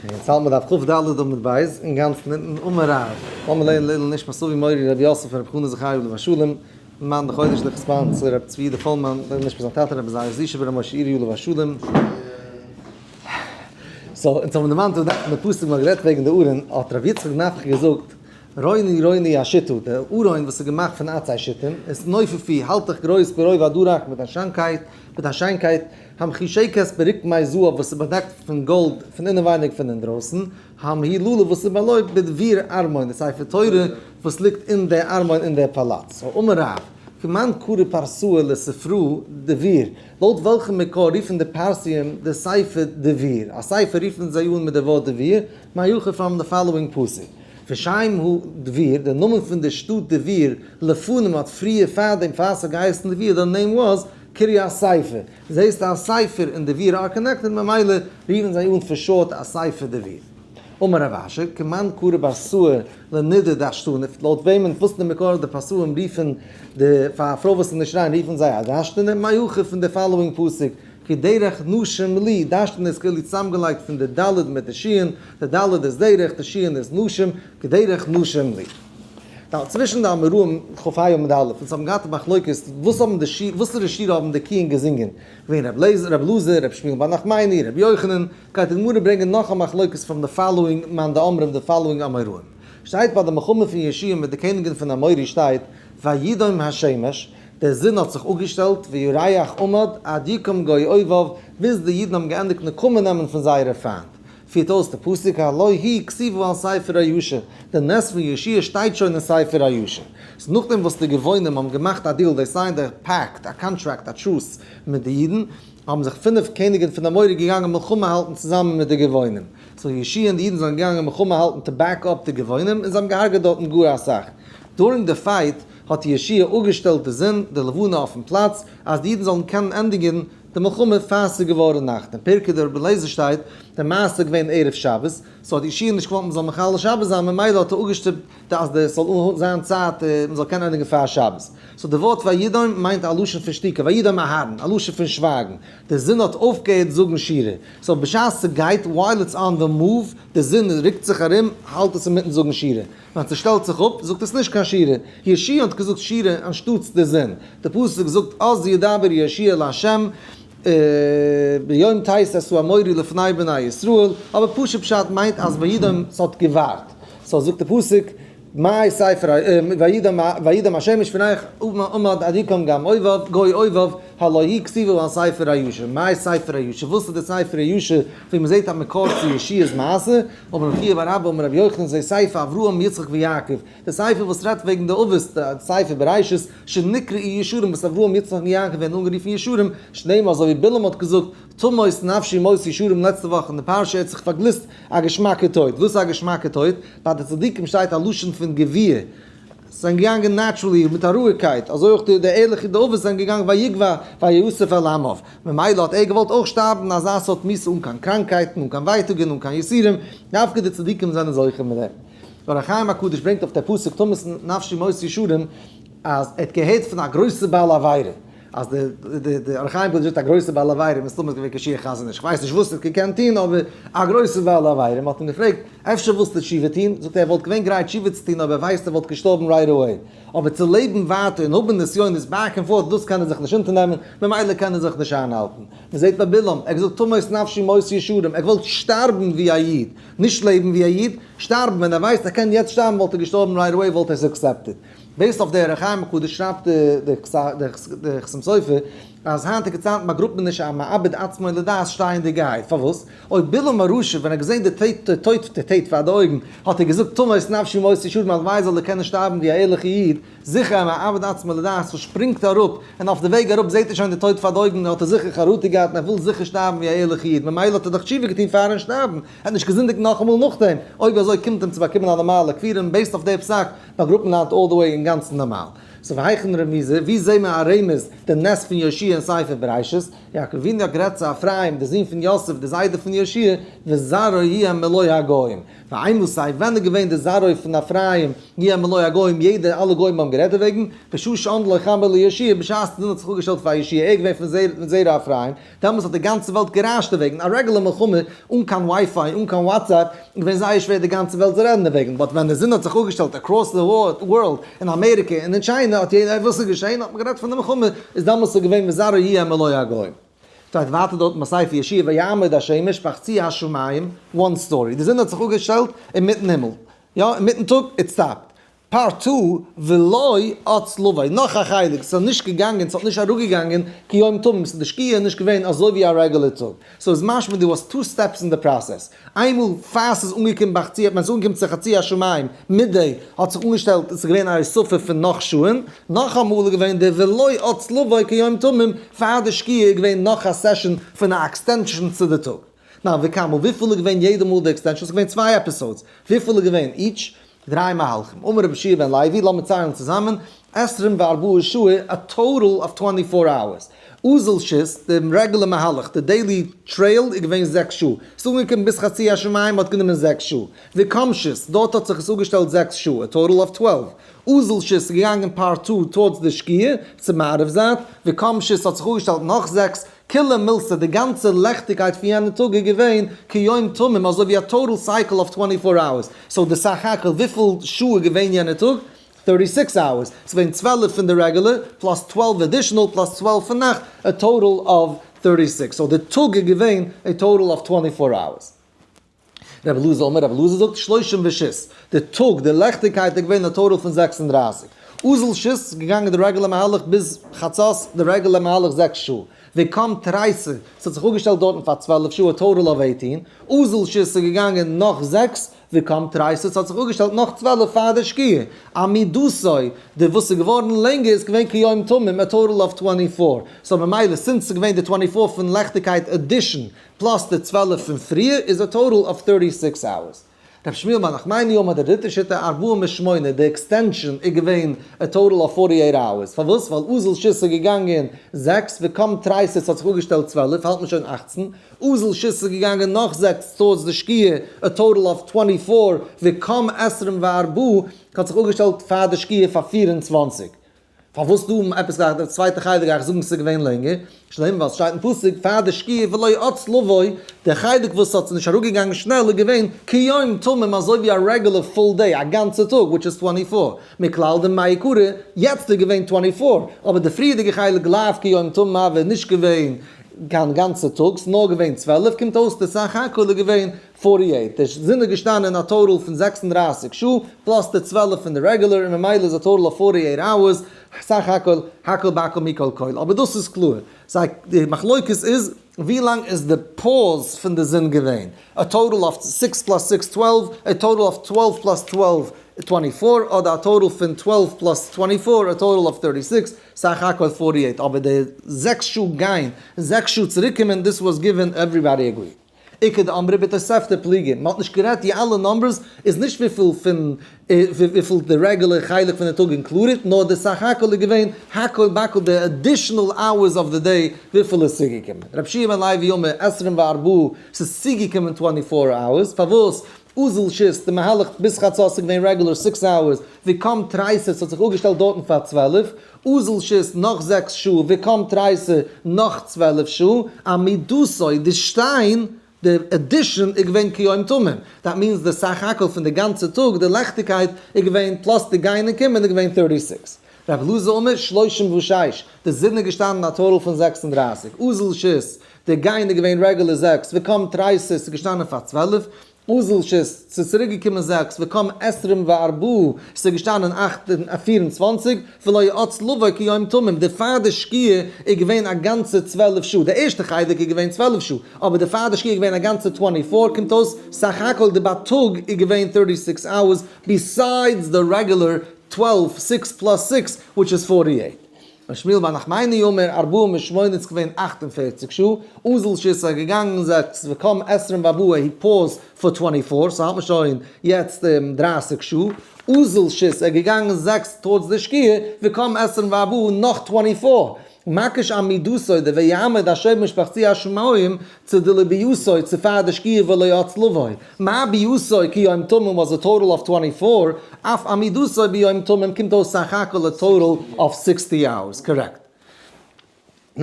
יעצט האלט מען דף כ"ד עמוד ב', אינגאנצן אונטן, אמר רב, לאמיר לערנען לעילוי נשמת אבי מורי רבי יוסף און רבי חנא זכרי' עליו השלום, מאן דחודש לכספן צו רבי צבי יהודה פולמאן, לעילוי נשמת זיין טאטע רבי זייער זישע בר' משה אירי עליו השלום. so, אונז האבן דערמאנט אין די פסוק מ'האט גערעדט וועגן די ארון, האט רבי יצחק נפחא געזאגט, רוני רוני השיטה, די ארון וואס איז געמאכט פון עצי שיטים, איז נופפי, האלט דיך גרויס ברוב הדרך מיט א שיינקייט, מיט א שיינקייט, המחושקת ברקמי זהב וואס איז באדעקט פון גאלד פון אינעווייניג פון אינדרויסן, המהוללה וואס איז באלויבט בדביר ארמון די ספר תורה וואס ליגט אין די ארמון אין די פאלאץ. אמר רב, כמאן קרי פרסאי לספרא דביר, לויט וועלכן מקור רופן די פרסיים די ספר דביר? א ספר רופן זיי אן מיט די ווארט דביר, מהיכא from the following פסוק, ושם הוא דביר, די נאמען פון די שטאט דביר, לפנים האט פריער פאר דעם פאר ס'האט געהייסן דביר, the name was קריית ספר. זעסט א ספר און דביר are connected ממילא רופן זיי אן for short א ספר דביר. אמר רב אשי, כמאן קרי פרסאי לנידה דשתנא, לויט וועמען וואס די מקור די פרסאים רופן די פאר א פרוי וואס איז נישט ריין רופן זיי א דשתנא, מהיכא פון די following פסוק, כי דרך נשים לי, דשתנא איז כאילו צוזאמגעלייגט פון די ד' מיט די שין, די ד' איז דרך, די שין איז נשים, כי דרך נשים לי. דאן צווישן די אמוראים כ"ה עמוד א' וואס האבן געהאט א מחלוקת וואס האבן די שיר וואסערע שיר האבן די קיען געזינגען, געווען ר' לעזער ר' אלעזר ר' שמואל בר נחמני ר' יוחנן, גייט די גמרא ברענגען נאך א מחלוקת from the following מאן דאמרים די following אמוראים. שטייט ביי די מלחמה פון יהושע מיט די קעניגן פון אמורי שטייט וידום השמש דער זון האט זיך אפגעשטעלט וירח עמד עד יקום גוי אויביו ביז די אידן האבן געענדיגט נקמה נעמען פון זייערע פיינט. פירט אויס די פסוק הלא היא כתובה על ספר הישר, די נס פון יהושע שטייט שוין אין ספר הישר. ס'איז נאכדעם וואס די גבעונים האבן געמאכט א deal, they signed a pact, א קאנטראקט, א truce מיט די אידן, האבן זיך פינף קעניגן פון אמורי געגאנגען מלחמה האלטן צוזאמען מיט די גבעונים. so יהושע און די אידן זענען געגאנגען מלחמה האלטן to back up די גבעונים, און זיי האבן געהארגעט דארטן גאר אסאך. during די fight האט יהושע אפגעשטעלט די זון, די לבנה אויפן פלאץ, אז די אידן זאלן קענען ענדיגן די מלחמה פאר ס'איז געווארן נאכט. אין פרקי דרבי אליעזר שטייט, די מעשה איז געווען ערב שבת, so האט יהושע נישט געוואלט מ'זאל מחלל שבת זיין, ממילא האט ער אפגעשטופט די אז די ס'זאל זיין צייט מ'זאל קענען ענדיגן פאר שבת. so די ווארט וידום מיינט א לשון פון שתיקה, וידום אהרן, א לשון פון שווייגן. די זון האט אויפגעהערט זאגן שירה. so בשעת ס'גייט, while it's on the move, די זון רוקט זיך ארום, האלט עס אינמיטן זאגן שירה. ווען ס'שטעלט זיך אפ, זאגט עס נישט קיין שירה. יהושע האט געזאגט שירה אנשטאטס די זון. די פסוק זאגט אז ידבר יהושע אל ה' ביום תת את האמורי לפני בני ישראל, אבער פשוט פשט מיינט אז וידום ס'האט געווארט. so זאגט די פסוק מאי ספר וידום השמש וירח עמד עד יקום גם אויביו גוי אויביו הלא היא כתובה על ספר הישר. מאי ספר הישר? וואס איז די ספר הישר ווי מ'זעט א מקור צו יהושע'ס מעשה? אמר רבי חייא בר אבא אמר רבי יוחנן זה ספר אברהם יצחק ויעקב, די ספר וואס רעדט וועגן די אבות, די ספר בראשית, שנקראו ישרים וואס אברהם יצחק און יעקב ווערן אנגערופן ישרים, שנאמר אזוי ווי בלעם האט געזאגט, תמות נפשי מות ישרים לעצטע וואך אין די פרשה ער האט זיך פארגליסט א געשמאקע טויט, וואס איז א געשמאקע טויט? ביי די צדיקים שטייט א לשון פון גביע, זיי זענען געגאנגען naturally מיט א רואיגקייט, אזוי אויך די ערליכע די אבות זענען געגאנגען ויגוע ויאסף אל עמיו, ממילא האט ער געוואלט אויך שטארבן אזא סארט מיתה אן קיין קראנקייטן אן קיין ווייטאגן אן קיין יסורים, דווקא די צדיקים זענען זוכה מיט דעם. אור החיים הקדוש ברענגט אויף דער פסוק תמות נפשי מות ישרים אז ער האט געהערט פון א גרויסע בעל עבירה אז די די די אור החיים הקדוש זאגט א גרויסע בעל עבירה מסתמא איז געווען קשיא חזון איש כ'ווייס נישט וואס ער האט געקענט טון אבער א גרויסע בעל עבירה מ'האט אים געפרעגט אפשר ווילסטו תשובה טון זאגט ער ער וואלט געווען גרייט תשובה צו טון אויב ער ווייסט ער וואלט געשטארבן right away אבער צו לעבן ווייטער און האבן נסיונות back and forth דאס קען ער זיך נישט אונטערנעמען, ממילא קען ער זיך נישט איינהאלטן. מען זעט ביי בלעם, ער האט געזאגט תמות נפשי מות ישרים, ער געוואלט שטארבן ווי א איד, נישט לעבן ווי א איד, שטארבן, ווען ער ווייסט ער קען יעצט שטארבן וואלט ער געשטארבן right away וואלט ער עס accepted. based אויף די אור החיים הקדוש שרייבט די חתם סופר אז היינטיגע צייטן באגראבט מען נישט א מאבד עצמו לדעת שטייענדיגערהייט, פארוואס? אויב בלעם הרשע ווען ער האט געזען די טויט די טויט פאר די אויגן האט ער געזאגט תמות נפשי מות ישרים הלוואי זאל ער קענען שטארבן ווי א ערליכע איד, זיכער א מאבד עצמו לדעת וואס שפרינגט אראפ און אויף די וועג אראפ זעט ער שוין די טויט פאר די אויגן האט ער זיכער חרטה געהאט און ער וויל זיכער שטארבן ווי א ערליכע איד ממילא האט ער דאך תשובה געטון פארן שטארבן, ער האט נישט געזינדיגט נאכאמאל נאכדעם, אויב אזוי קומט אים צו באקומען א נארמאלע קבורה און based אויף די פסק באגראבט מען היינט all the way אינגאנצן נארמאל. So והיכן רמיזא, ווי זעהן מיר א רמז די נס פון יהושע אין ספר בראשית? יעקב אבינו האט גערעדט צו אפרים, די זון פון יוסף, די זיידע פון יהושע, וזרעו יהיה מלא הגוים. ואימתי, ווען איז געווען די זרעו פון אפרים יהיה מלא הגוים, יעדער, אלע גוים האבן גערעדט דערוועגן, בשעה שעמדה לו חמה ליהושע, בשעת די זון האט זיך אפגעשטעלט פאר יהושע, ער איז געווען פון זרע אפרים, דעמאלטס האט די גאנצע וועלט גערעשט דערוועגן, א רעגולער מלחמה אן קיין ווייפיי אן קיין וואטסעפפ איז געווען זייער שווער די גאנצע וועלט צו רעדן דערוועגן, but ווען די זון האט זיך אפגעשטעלט across the world אין אמעריקע און אין טשיינע האט יעדער וואס איז געשען האט מען גערעדט פון די מלחמה, איז דעמאלטס איז געווען וזרעו יהיה מלא הגוים. שטייט ווייטער דארט אין ספר יהושע ויעמוד השמש בחצי השמים, one story, די זון האט זיך אפגעשטעלט אינמיטן הימל, יא אינמיטן טאג, it stopped. Part two, ולא אץ לבוא, נאך א חלק, ס'איז נישט געגאנגען, ס'האט נישט אראפגעגאנגען כיום תמים, ס'איז די שקיעה נישט געווען אזוי ווי א רעגולער טאג. So איז משמע there was two steps אין די process. איינמאל פאר ס'איז אנגעקומען בחצי, ווען ס'איז אנגעקומען צו חצי השמים, midday, האט זיך אנגעשטעלט, עס איז געווען א הוספה פון נאך שעה'ן, נאכאמאל איז געווען די ולא אץ לבוא כיום תמים, פאר די שקיעה איז געווען נאך א session פון א extension צו די טאג. ניין, וכמה, וויפיל איז געווען יעדע מאל די extension? ס'איז געווען צוויי episodes. וויפיל איז געווען each? דריי מהלכים. אמר רבי יהושע בן לוי, לאמיר ציילן צוזאמען, עשרים וארבעה שעה, א total of twenty four hours. אזל שית, די רעגולער מהלך, די daily trail איז געווען זעקס שעה. ס'איז אנגעקומען ביז חצי השמים האט גענומען זעקס שעה. וקם שית, דארט האט זיך עס אפגעשטעלט זעקס שעה, א total of 12. אזל שית איז געגאנגען part two towards די שקיעה, צו מערב זייט. וקם שית האט זיך אפגעשטעלט נאך זעקס. כולה מילתא, די גאנצע לעכטיגקייט פון יענע טאג איז געווען כיום תמים, אזוי ווי א total cycle of twenty four hours. So די סך הכל וויפיל שעה איז געווען יענע טאג? thirty six hours. ס'איז געווען 12 פון די רעגולער, plus 12 additional, plus 12 פון נאכט, א total of thirty six. So די טאג איז געווען א total of twenty four hours. רבי אלעזר אומר, רבי אלעזר זאגט, שלושים ושית. די טאג, די לעכטיגקייט איז געווען א total פון 36. אזל שית איז געגאנגען די רעגולער מהלך ביז חצות, די רעגולער מהלך זעקס שעה. וקם תריסר, ס'האט זיך אפגעשטעלט דארטן פאר 12 שעה, א total of 18. אזל שית איז געגאנגען נאך זעקס, וקם תריסר, ס'האט זיך אפגעשטעלט נאך 12 פאר די שקיעה. עמידתו, די וואס איז געווארן לענגער איז געווען כיום תמים, א total of 24. So ממילא, since ס'איז געווען די 24 פון לעכטיגקייט addition, plus די 12 פון פריער איז א total of thirty six hours. רב שמואל בר נחמני אמר די דריטע שיטה ארבעים ושמונה, די extension איז געווען א total of forty eight hours. פארוואס? ווייל אזל שית איז געגאנגען זעקס וקם תריסר האט זיך אפגעשטעלט 12, האלט מען שוין 18. אזל שית איז געגאנגען נאך זעקס towards די שקיעה, א total of 24, וקם עשרים וארבעה האט זיך אפגעשטעלט פאר די שקיעה פאר 24. פארוואס דא עפעס גלייך די צווייטע חלק גיי איך זאגן ס'איז געווען לענגער, שנאמר ווייל ס'שטייט אין פסוק פאר די שקיעה ולא אץ לבוא, די חלק וואס האט נישט אראפגעגאנגען שנעל איז געווען כיום תמים אזוי ווי א רעגולער full day א גאנצע טאג which is twenty four, מכלל דמעיקרא יעצט איז געווען twenty four, אבער די פריערדיגע חלק לאו כיום תמים איז נישט געווען קיין גאנצע טאג ס'איז נאר געווען 12, קומט אויס די סך הכל איז געווען forty eight. די זון איז געשטאנען א total פון 36 שעה, plus די 12 פון די רעגולער, און ממילא איז א total of forty eight hours, סך הכל, הכל בכל מכל כל. אבער דאס איז קלאר. זיי, די מחלוקת איז, ווי לאנג איז די pause פון די זון געווען? א total of six plus six 12, א total of 12 plus 12 24, אדער א total פון 12 plus 24, א total of 36, סך הכל forty eight. אבער די זעקס שעה גיין, זעקס שעה צוריקקומען, this was given, everybody agree. איכא דאמרי בתוספתא פליגי, מען האט נישט גערעדט די אלע numbers איז נישט וויפיל פון וויפיל די רעגולער חלק פון די טאג included, נאר די סך הכל איז געווען הכל בכל די additional hours of the day וויפיל איז צוגעקומען. רבי יהושע בן לוי אומר עשרים וארבעה ס'איז צוגעקומען twenty four hours, פארוואס? אזל שית, די מהלך ביז חצות איז געווען רעגולער six hours, וקם תריסר ס'האט זיך אפגעשטעלט דארטן פאר 12, אזל שית נאך זעקס שעה, וקם תריסר נאך 12 שעה, עמידתו, די שטיין, די addition איז געווען כיום תמים. That means די סך הכל פון די גאנצע טאג, די לעכטיגקייט איז געווען, plus די גיין און קומען איז געווען 36. רב אלעזר אומר, שלושים ושש, די זון איז געשטאנען א total פון 36. אזל שית, די גיין איז געווען רעגולער זעקס, וקם תריסר איז געשטאנען פאר 12, אזל שית, ס'איז צוריק געקומען זעקס, וקם עשרים וארבעה, ס'איז געשטאנען אכט און פיר און צוואנציג, ולא אץ לבוא כיום תמים, די פאר די שקיעה איז געווען א גאנצע 12 שעה, די ערשטע חלק איז געווען 12 שעה, אבער די פאר די שקיעה איז געווען א גאנצע 24, קומט אויס סך הכל די בייטאג איז געווען 36 hours, besides the regular 12, 6 plus 6, which is 48. ר' שמואל בר נחמני אמר ארבעים ושמונה איז געווען 48 שעה, אזל שית איז געגאנגען זעקס וקם עשרים וארבעה he pause for twenty four, so האלט מען שוין יעצט 30 שעה, אזל שית איז געגאנגען זעקס towards די שקיעה וקם עשרים וארבעה נאך twenty four, מקיש עמידתו די ויעמוד השמש בחצי השמים צו די לביאתו צו פאר די שקיעה ולא אצלבו, מה ביאתו כי יום תמים was a total of twenty four, אף עמידתו ביום תמים קומט אויס סך הכל א total of sixty hours, correct? Now,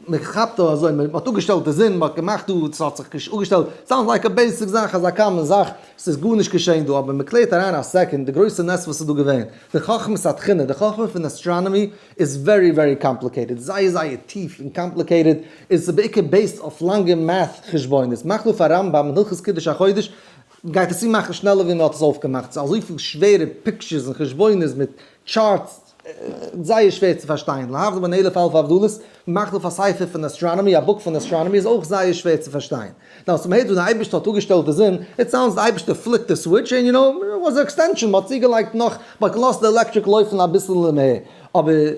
מען כאפט דא אזוי, מען האט אפגעשטעלט די זון, מען האט געמאכט דא, ס'האט זיך אפגעשטעלט, sounds like א basic זאך, אזא common זאך, ס'איז גארנישט געשען דא, אבער מען קלערט אריין א second, די גרויסע נס וואס איז דא געווען, די חכמת התכונה, די חכמה פון astronomy איז very very complicated, זייער זייער טיף און complicated, און ס'איז בעיקר based אויף לאנגע math חשבונות, מאך דא פאר רמב ם אין הלכות קידוש החודש, גייט עס צומאכן שנעלער ווי מען האט עס אויפגעמאכט, ס'איז אזויפיל שווערע pictures און חשבונות מיט charts, זייער שווער צו פארשטיין, להבדיל בין אלף אלפי הבדלות, מאך דא פאר ספר פון astronomy, א book פון astronomy איז אויך זייער שווער צו פארשטיין. Now אז מ'הערט וואס די אייבערשטער האט אפגעשטעלט די זון, it sounds די אייבערשטער flick ט די switch און you know, was extension, מ'האט צוגעלייגט נאך, מ'האט געלאזט די electric לויפן אביסל מער, אבער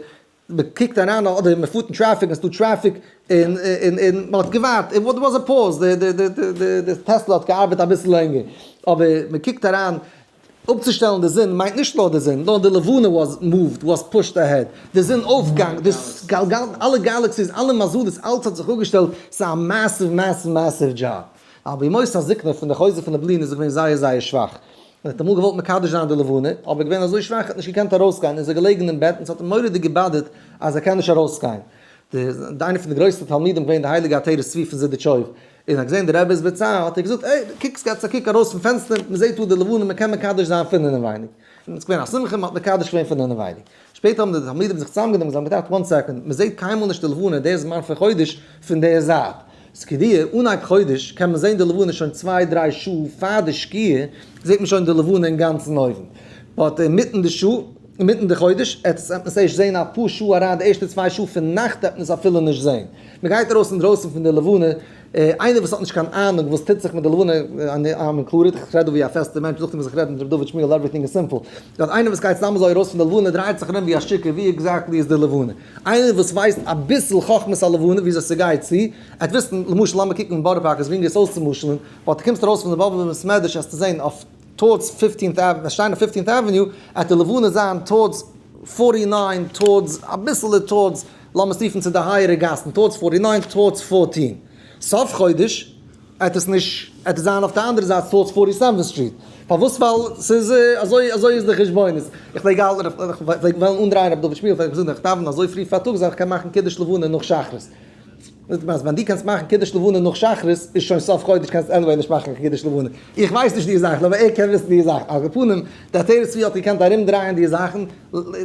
מ'קוקט אריין אדער מ'פארט אין טרעפיק און ס'דא טרעפיק און און און מ'האט געווארט, it was a pause, די די די די די טעסלא האט געארבעט אביסל לענגער, אבער מ'קוקט אריין אפצושטעלן די זון מיינט נישט נאר די זון, נאר די לבנה was moved, was pushed ahead, די זון אויפגאנג, די גלגל, אלע galaxies, אלע מזלות, אלץ האט זיך אפגעשטעלט, ס'איז א massive massive massive job. אבער בימות הזקנה פון די חוזה פון לובלין איז ער געווען זייער זייער שוואך, ער האט אמאל געוואלט מקדש זיין די לבנה, אבער געווען אזוי שוואך ער האט נישט געקענט ארויסגיין, איז ער געלעגן אין בעט און ס'האט אים מורא'דיג געבאדערט אז ער קען נישט ארויסגיין. די איינער פון די גרויסע תלמידים געווען די הייליגע עטרת צבי פון זידיטשויב, און האט געזען די רבי איז בצער, האט ער געזאגט, עי, קוק, געטס א קוק ארויס פון פענסטער, מען זעט דא די לבנה, מען קען מקדש זיין פון אינעווייניג. און עס איז געווען א שמחה, מען האט מקדש געווען פון אינעווייניג. שפעטער האבן די תלמידים זיך צוזאמגענומען, זיי האבן געטראכט, one second, מען זעט קיינמאל נישט די לבנה די זמן פון חודש פון די זייט. ס'כידוע, אנהייב חודש קען מען זען די לבנה שוין צוויי דריי שעה פאר די שקיעה, זעט מען שוין די לבנה אינגאנצן אויבן. But אינמיטן די שעה, אינמיטן די חודש, עט עס עט מען עס ערשט זען אפאר שעה אריין, די ערשטע צוויי שעה פון נאכט עט מען עס אפילו נישט זען. מען גייט ארויס אינדרויסן פון די לבנה, איינער וואס האט נישט קיין אהנונג וואס טוט זיך מיט די לבנה, I'm included, איך רעד דא ווי א פעסטער מענטש, נאכדעם וואס איך רעד מיט ר' דוד שמואל everything is simple, but איינער וואס גייט סתם אזוי ארויס פון די לבנה דרייט זיך ארום ווי א שיכור, ווי exactly איז די לבנה? איינער וואס ווייסט אביסל חכמת הלבנה וויאזוי ס'גייט צו, עט וויסן, למשל לאמיר קוקן אין בארא פארק איז גרינגער עס אויסצומשל'ן, but דו קומסט ארויס פון די באבובער בית מדרש וועסטו זען אויף towards fifteenth avenue, שטיין אויף fifteenth avenue, עט די לבנה זיין towards forty nine, towards אביסעלע towards, לאמיר עס רופן צו די הייערע גאסן, towards forty nine, towards fourteen. סוף חודש עט עס נישט, עט עס זיין אויף די אנדערע זייט towards forty seven street. פארוואס? ווייל ס'איז אזוי, אזוי איז די חשבונות. איך פלעג האלטן, איך פלעג וועלן אנדרייען רבי דוד שמואל, פלעג איך זאגן איך דאווען אזוי פרי פארטאגס אז איך קען מאכן קידוש לבנה נאך שחרית. זאגט מען אז ווען דו קענסט מאכן קידוש לבנה נאך שחרית איז שוין סוף חודש קענסט anyway נישט מאכן קידוש לבנה. איך ווייס נישט די זאכן אבער ער קען וויסן די זאכן. על כל פנים די עטרת צבי האט געקענט ארום דרייען די זאכן,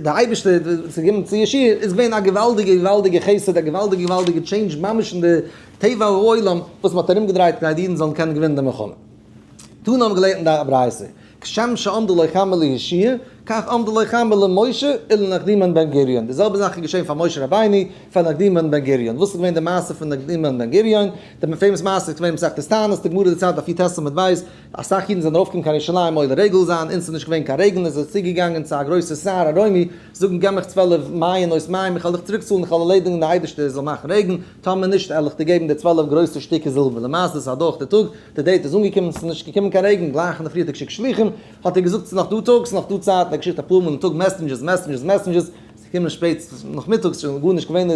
די אייבערשטער צו געבן צו ישעי' איז געווען א געוואלדיגע געוואלדיגע חסד א געוואלדיגע געוואלדיגע change ממש אין די טבע העולם וואס מען האט ארום געדרייט כדי די אידן זאלן קענען געווינען די מלחמה. תנא האבן געלערנט אין די ברייתא, כשם שעמדה לו חמה ליהושע, כך עמדה לו חמה למשה ולנקדימון בן גוריון. די זעלבע זאך איז געשען פאר משה רבינו, פאר נקדימון בן גוריון. וואס איז געווען די מעשה פון נקדימון בן גוריון? די famous מעשה איז געווען מסכת תענית, די גמרא דערציילט אויף י"ט עמוד ב', אסאך אידן זענען ארויפגעקומען קיין ירושלים עולה רגל זיין, און ס'איז נישט געווען קיין רעגן, איז ער צוגעגאנגען צו א גרויסע שר א רומי, זאגן געב מיך 12 מעיינות מים, איך וועל דיך צוריקצאלן, איך וועל ערלעדיגן די אייבערשטער זאל מאכן רעגן, טאמער נישט וועל איך דיר געבן די 12 גרויסע שטיקער זילבער. למעשה איז אדורך די טאג, די date איז אנגעקומען, ס'איז נישט געקומען קיין רעגן, גלייך אינדערפרי האט ער געשיקט שליחים, האט ער געזאגט ס'איז נאך דא טאג, ס'איז נאך דא צייט, ער האט געשיקט אפאר מאל אין טאג messengers, messengers, messengers, ס'איז געקומען שפעט נאכמיטאג, ס'איז שוין גארנישט געווען,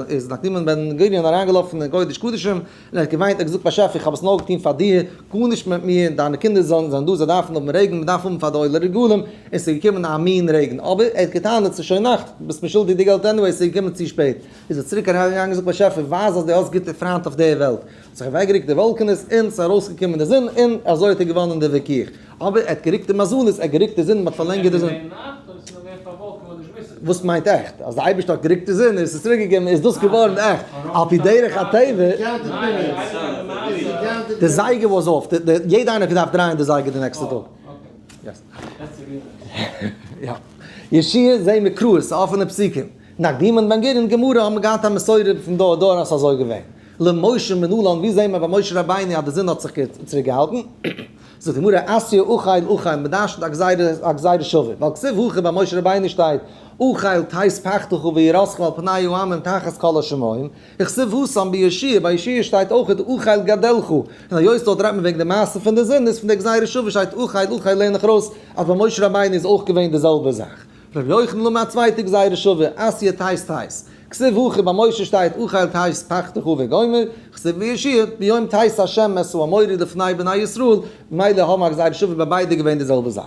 איז נקדימון בן גוריון אריינגעלאפן אין קודש קדשים, און ער האט געוויינט, ער האט געזאגט באשעפער איך האב עס נאר געטון פאר דיר, גארנישט מיט מיר, דיינע קינדער זענען דא, זיי דארפן האבן רעגן, מ'דארף האבן פאר די עולי רגלים, און ס'איז געקומען א מין רעגן, אבער ער האט געטענה'ט ס'איז שוין נאכט, ביסט מיר שולדיג די געלט anyway, ס'איז געקומען צו שפעט, איז ער צוריק אריינגעגאנגען און געזאגט באשעפער ווייז אז דו האסט גוטע פריינט אויף דער וועלט, האט זיך אוועקגערוקט די וואלקענעס און ס'איז ארויסגעקומען די זון און אזוי האט ער געוואנען די וויכוח. אבער ער האט גערוקט די מזלות, ער האט גערוקט די זון, מ'האט פארלענגערט די זון. וואס מיינט עכט? אז די אייבערשטער האט גערוקט די זון און עס איז צוריק געקומען איז דאס געווארן עכט? על פי דרך הטבע. די זייגער was off, יעדע איינער האט געדארפט דרייען די זייגער די נעקסטע טאג. יא. יהושע זעה מקראות, אפענע פסוקים. נקדימון בן גוריון גמרא האבן געהאט א מסורה פון דור דור אז ס'איז אזוי געווען. למשה מנלן, ווי זעהן מיר ביי משה רבינו אז די זון האט זיך צוריק געהאלטן? זאגט די גמרא, אתיא אוכל אוכל, מען דרש'נט א גזירה א גזירה שווה, ווייל כתיב הכא ביי משה רבינו שטייט, אוכל תת פחדך ויראתך על פני העמים תחת כל השמים, וכתיב התם ביהושע, ביי יהושע שטייט אויך אוכל גדלך, און היות דארט רעדט מען וועגן די מעשה פון די זון איז פון די גזירה שווה שטייט אוכל אוכל לערן איך ארויס אז ביי משה רבינו איז אויך געווען די זעלבע זאך. רבי יוחנן אמר א צווייטע גזירה שווה, אתיא תת תת. כתיב הכא ביי משה שטייט אוכל תת פחדך וגומר, כתיב ביהושע ביום תת השם את האמורי לפני בני ישראל, ממילא האבן א גזירה שווה ביי ביידע געווען די זעלבע זאך.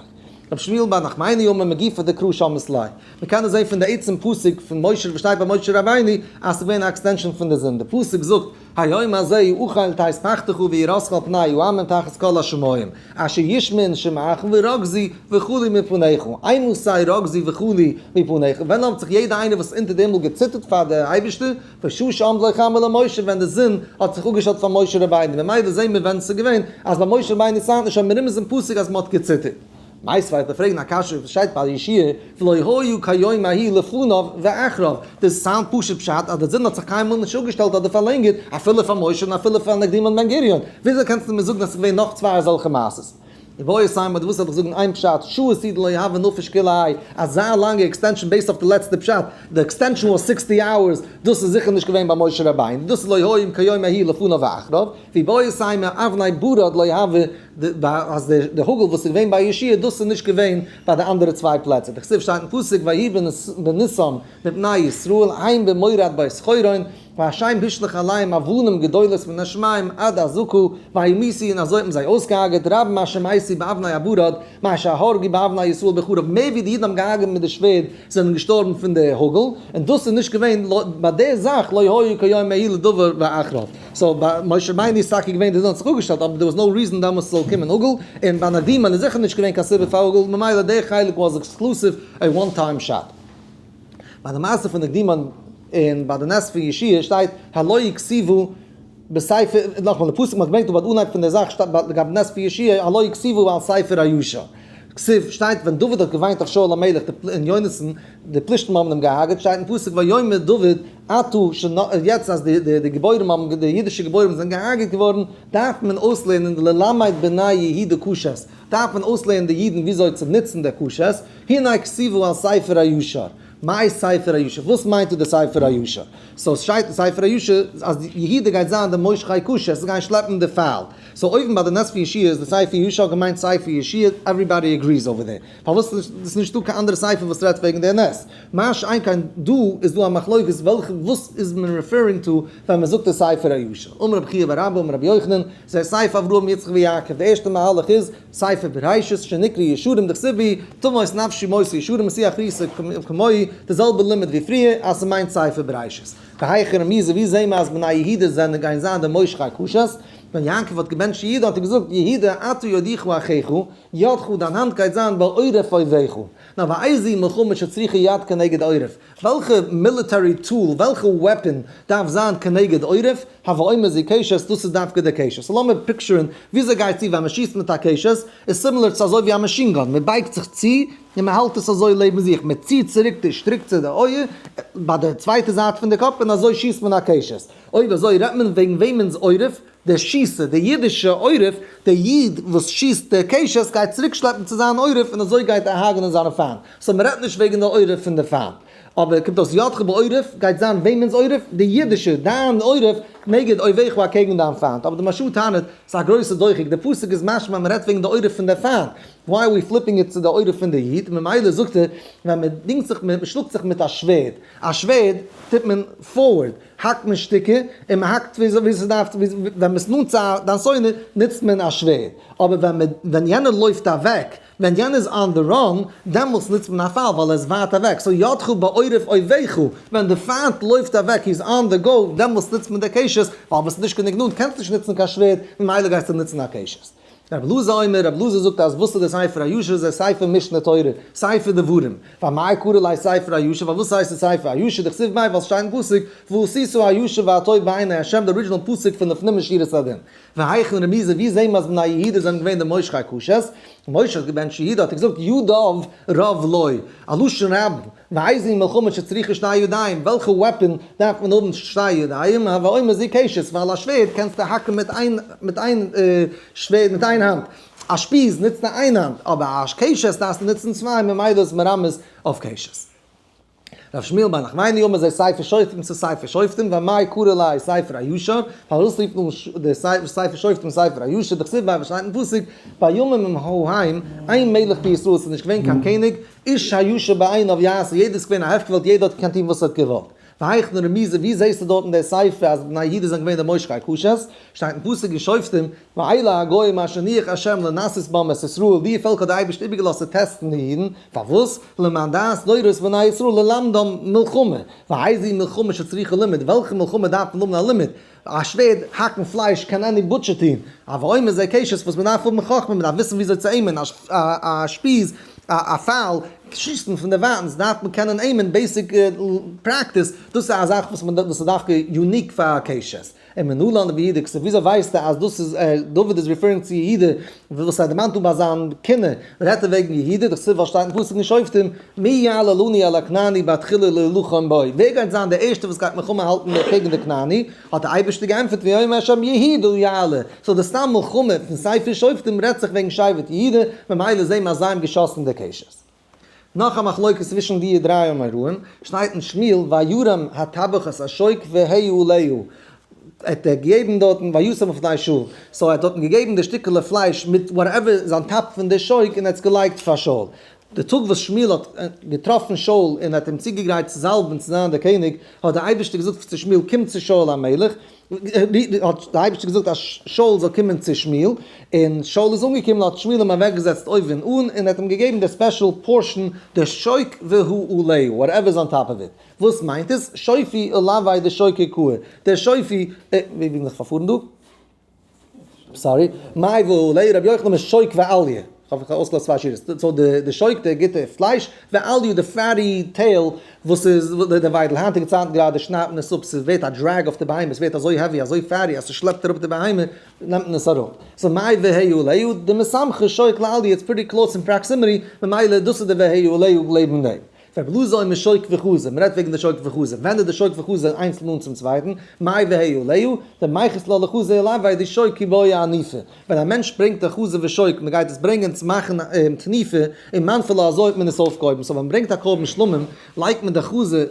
רבי שמואל בר נחמני אמר מגופא דקרא שמעת ליה. מען קען עס זען פון די עצם פסוק פון משה וואס שטייט ביי משה רבינו אז ס'איז געווען א extension פון די זון. די פסוק זאגט היום הזה אוכל תת פחדך ויראתך על פני העמים תחת כל השמים אשר ישמעון שמעך ורגזו וכו' מפניך, אימתי רגזו וכו' מפניך, ווען האט זיך יעדע איינער וואס איז אונטער די הימל געציטערט פאר די אייבערשטער, בשעה שעמדה לו חמה למשה ווען די זון האט זיך אפגעשטעלט פאר משה רבינו, ממילא זעהן מיר ווען עס איז געווען, אז ביי משה רבינו איז שוין מרומז אין פסוק אז מען האט געציטערט. מיתיבי וועט ער פרעגן א קשיא וואס שטייט ביי יהושע ולא היה כיום ההוא לפניו ואחריו, דאס sound פשוט פשט אז די זון האט זיך קיינמאל נישט אפגעשטעלט אדער פארלענגערט אפילו פאר משה און אפילו פאר נקדימון בן גוריון, וויאזוי קענסטו מיר זאגן אז ס'איז געווען נאך צוויי אזעלכע מעשות? איבעית אימא וואס זאל איך זאגן איין פשט, שעות הוא דלא הוה נפיש כולי האי, אזא לאנגע extension based אויף די לעצטע פשט, די extension was 60 hours, דאס איז זיכער נישט געווען ביי משה רבינו, דאס איז לא היה כיום ההוא לפניו ואחריו, ואיבעית אימא אבני ברד לא הוה אז די האגל וואס איז געווען ביי יהושע דאס איז נישט געווען ביי די אנדערע צוויי פלעצער, דכתיב שטייט אין פסוק ויהי בנסעם מפני ישראל הם במורד בית חורון והשם השליך עליהם אבנים גדולות מן השמים עד עזקה וימותו און אזוי האט מען זיי אויסגעהארגעט רבים אשר מתו באבני הברד מאשר הרגו באבני ישראל בחרב מער ווי די אידן האבן געהארגעט מיט די שווערד זענען געשטארבן פון די האגל, און דאס איז נישט געווען ביי די זאך לא היה כיום ההוא לדבר ואחריו. so ביי משה רבינו איז טאקע געווען די זון האט זיך אפגעשטעלט אבער there was no reason דעמאלטס ס'זאל קומען האגל, און ביי נקדימון איז זיכער נישט געווען קיין סיבה פאר האגל, ממילא די חלק was exclusive a one time shot. ביי די מעשה פון נקדימון און ביי די נס פון יהושע שטייט הלא הכתיבו בספר, נאכאמאל די פסוק מ'האט געברענגט דא ביי די אנהייב פון די זאך שטייט ביי לגבי נס פון יהושע הלא הכתיבו על ספר הישר. כתיב שטייט ווען דוד האט געוויינט אויף שאול המלך און יונתן די פלישתים האבן אים געהארגעט שטייט אין פסוק ויאמר דוד עתה שנ יעצט אז די די גיבורים האבן די אידישע גיבורים זענען געהארגעט געווארן דארף מען אויסלערנען ללמד בני יהודה קשת דארף מען אויסלערנען די אידן וויאזוי צו נוצן די קשת הנה כתיבו על ספר הישר מאי ספר הישר? וואס מיינט דא די ספר הישר? so סשטייט אין ספר הישר אז יהודה גייט זיין די מושכי קשת, זיי גייען שלעפן די פייל. so אויבן ביי די נס פון יהושע איז די ספר הישר געמיינט ספר יהושע, everybody agrees over there. פארוואס איז נישטא קיין אנדערע ספר וואס רעדט וועגן די נס? מה שאין כן דא איז דא א מחלוקת וועלכע וואס איז מען referring to ווען מען זאגט די ספר הישר. אמר רבי חייא בר אבא אמר רבי יוחנן, זה ספר אברהם יצחק ויעקב, די ערשטע מהלך איז ספר בראשית שנקרא ישרים דכתיב בהו תמות נפשי מות ישרים ותהי אחריתי כמוהו, די זעלבע לימוד ווי פריער אז ס'מיינט ספר בראשית. והיכא רמיזא ווי זעהן מיר אז בני יהודה זענען גייען זיין די מושכי קשת? ווען יעקב האט געבענטשט יהודה האט ער געזאגט יהודה אתה ידך אחיך, ידך דיין האנט גייט זיין בעורף אויביך. נאר ואיזו מלחמה שצריכה יד כנגד עורף? וועלכע military tool, וועלכע weapon דארף זיין כנגד עורף? הוי אומר זו קשת, דאס איז דווקא די קשת. so לאמיר picture ען וויאזוי גייט צו ווען מען שיסט מיט א קשת, איז similar צו אזוי ווי א machine gun, מען בייגט זיך צו און מען האלט עס אזוי לעבן זיך, מען ציט צוריק די שטריק צו די אויער ביי די צווייטע זייט פון די קאפ און אזוי שיסט מען א קשת. אויב אזוי רעדט מען וועגן וועמענס עורף? דער שיסער, דער אידישע עורף, דער איד וואס שיסט די קשת גייט צוריק שלעפן צו זיין עורף און אזוי גייט ער הרג'נען זיינע פיינט. so מען רעדט נישט וועגן די עורף פון די פיינט. אבער קומט אויס ידך בעורף גייט זיין וועמענס עורף? די אידישע, דיין עורף, נגד אויביך אקעגן דיין פיינט. אבער די מהרש"א טענה'ט, ס'איז א גרויסע דוחק, די פסוק איז משמע מען רעדט וועגן די עורף פון די פיינט, why are we flipping it צו די עורף פון די איד? ממילא זאגט ער, ווען מען דינגט זיך, מען שלאגט זיך מיט א שווערד, א שווערד טוט מען forward, האקט מען שטיקער, און מען האקט ווי ס'דארף, ווען מען איז נאנט צו דיין שונא נוצט מען א שווערד, אבער ווען מען, ווען יענער לויפט אוועק, ווען יענער איז on the run, דעמאלטס נוצט מען א פייל ווייל ער איז ווייט אוועק, so ידך בעורף אויביך, ווען די פיינט לויפט אוועק, he is on the go, דעמאלטס נוצט מען די קשת, ווייל ביסט נישט גענוג נאנט קענסט נישט נוצן קיין שווערד, ממילא גייסטו נוצן א קשת. רבי אלעזר אומר, רבי אלעזר זאגט אז וואס איז די ספר הישר, זה ספר משנה תורה, ספר דברים, ואמאי קרי ליה ספר הישר, פארוואס הייסט עס ספר הישר, דכתיב ביה ווייל ס'שטייט אין פסוק, ועשית הישר והטוב בעיני ה', די original פסוק פון לפנים משורת הדין. והיכן רמיזא, ווי זעהן מיר אז בני יהודה זענען געווען די מושכי קשת? משה האט געבענטשט יהודה האט ער געזאגט ידיו רב לו, א לשון רבים, ואיזו מלחמה שצריכה שתי ידיים, וועלכע weapon דארף מען האבן שתי ידיים, הוי אומר זו קשת, ווייל א שווערד קענסטו האקן מיט איין מיט איין שווערד מיט איין האנט. א שפיז נוצט מען איין האנט, אבער א קשת דארפסטו נוצן צוויי, ממילא איז מרמז אויף קשת. רב שמואל בר נחמני אמר זה ספר שופטים צו ספר שופטים ואמאי קרי ליה ספר הישר, פארוואס רופט מען די ספר שופטים ספר הישר, דכתיב ביה וואס שטייט אין פסוק בימים ההם אין מלך בישראל ס'איז נישט געווען קיין קעניג, איש הישר בעיניו יעשה, יעדער איז געווען א הפקר וועלט יעדער האט געקענט טון וואס ער האט געוואלט. והיכן רמיזא ווי זעסטו דארט אין די ספר אז בני יהודה זענען געווען די מושכי קשת? שטייט אין פסוק אין שופטים, ואלה הגוים אשר הניח ה' לנסות בם את ישראל, די פעלקער האט דער אייבערשטער איבערגעלאזט צו טעסטן די אידן, פארוואס? למען דעת דורות בני ישראל ללמדם מלחמה, ואיזו מלחמה שצריכה לימוד, וועלכע מלחמה דארף מען האבן א לימוד? א שווערד האקן פלייש קען any butcher טון, הוי אומר זה קשת וואס מען דארף האבן חכמה, מען דארף וויסן וויאזוי צו aim ען א שפיז, א פייל, שיסן פון דערווייטנס דארף מען קענען aim ען, basic practice, דאס איז א זאך וואס מען וואס איז דווקא unique פאר קשת. און מנלן דביהודה כתיב, וויאזוי ווייסטו אז דאס איז דוד איז referring צו יהודה וואס ער דערמאנט דא ביי זיין קינה, רעדט ער וועגן יהודה, דכתיב ווייל שטייט אין פסוק אין שופטים, מי יעלה לנו על הכנעני בתחילה להילחם בו, ווער גייט זיין דער ערשטער וואס גייט מלחמה האלטן קעגן די כנעני, האט דער אייבערשטער געענטפערט ויאמר ה' יהודה יעלה, so די סתם מלחמה פון ספר שופטים רעדט זיך וועגן שבט יהודה, ממילא זעהן מיר אז זיי האבן געשאסן די קשת. נאך א מחלוקת צווישן די דריי אמוראים, שטייט אין שמואל וירם הטבח את השוק והעלהו, ער האט געגעבן דארטן וישם לפני שאול, so ער האט דארטן געגעבן די שטיקעלע פלייש מיט whatever איז on top פון די שוק און ער האט עס געלייגט פאר שאול. די טאג וואס שמואל האט געטראפן שאול און האט אים צוגעגרייט צו זאלבן צו זיין דער קעניג, האט דער אייבערשטער געזאגט צו שמואל קום צו שאול המלך, האט דער אייבערשטער געזאגט אז שאול זאל קומען צו שמואל, און שאול איז אנגעקומען האט שמואל אים אוועקגעזעצט אויבן אן און האט אים געגעבן די special portion, די שוק והעלהו, whatever is on top of it, וואס מיינט עס? שופי עלוי דשוקי קאי, דער שופי, ווי בין איך פארפארן דא? sorry, מאי והעלהו, רבי יוחנן איז שוק ועליה, כ'האב זיך אויסגעלאזט צוויי שורות, so די שוק די גוטע פלייש, ועליה די fatty tail וואס איז די וויידל, היינטיגע צייטן גראדע שניידט מען עס אפ, ס'ווערט א drag אויף די בהמה, ס'ווערט אזוי heavy אזוי fatty אז ס'שלעפט אראפ די בהמה, נעמט מען עס אראפ. so מאי והעלהו, דמסמכא שוק לעליה it's pretty close in proximity, ממילא דאס איז די והעלהו לעבן דעם. רבי אלעזר אומר שוק וחזה, מען רעדט וועגן די שוק וחזה, ווען איז די שוק וחזה איינס נאנט צום צווייטן, מאי והעלהו, דמיחס ליה לחזה עילויה דשוק כי בעי אניפה, ווען א מענטש ברענגט די חזה ושוק, מען גייט עס ברענגען צו מאכן תנופה, און מנפי לה אזוי האט מען עס אויפגעהויבן, so ווען מען ברענגט א קרבן שלמים, לייגט מען די חזה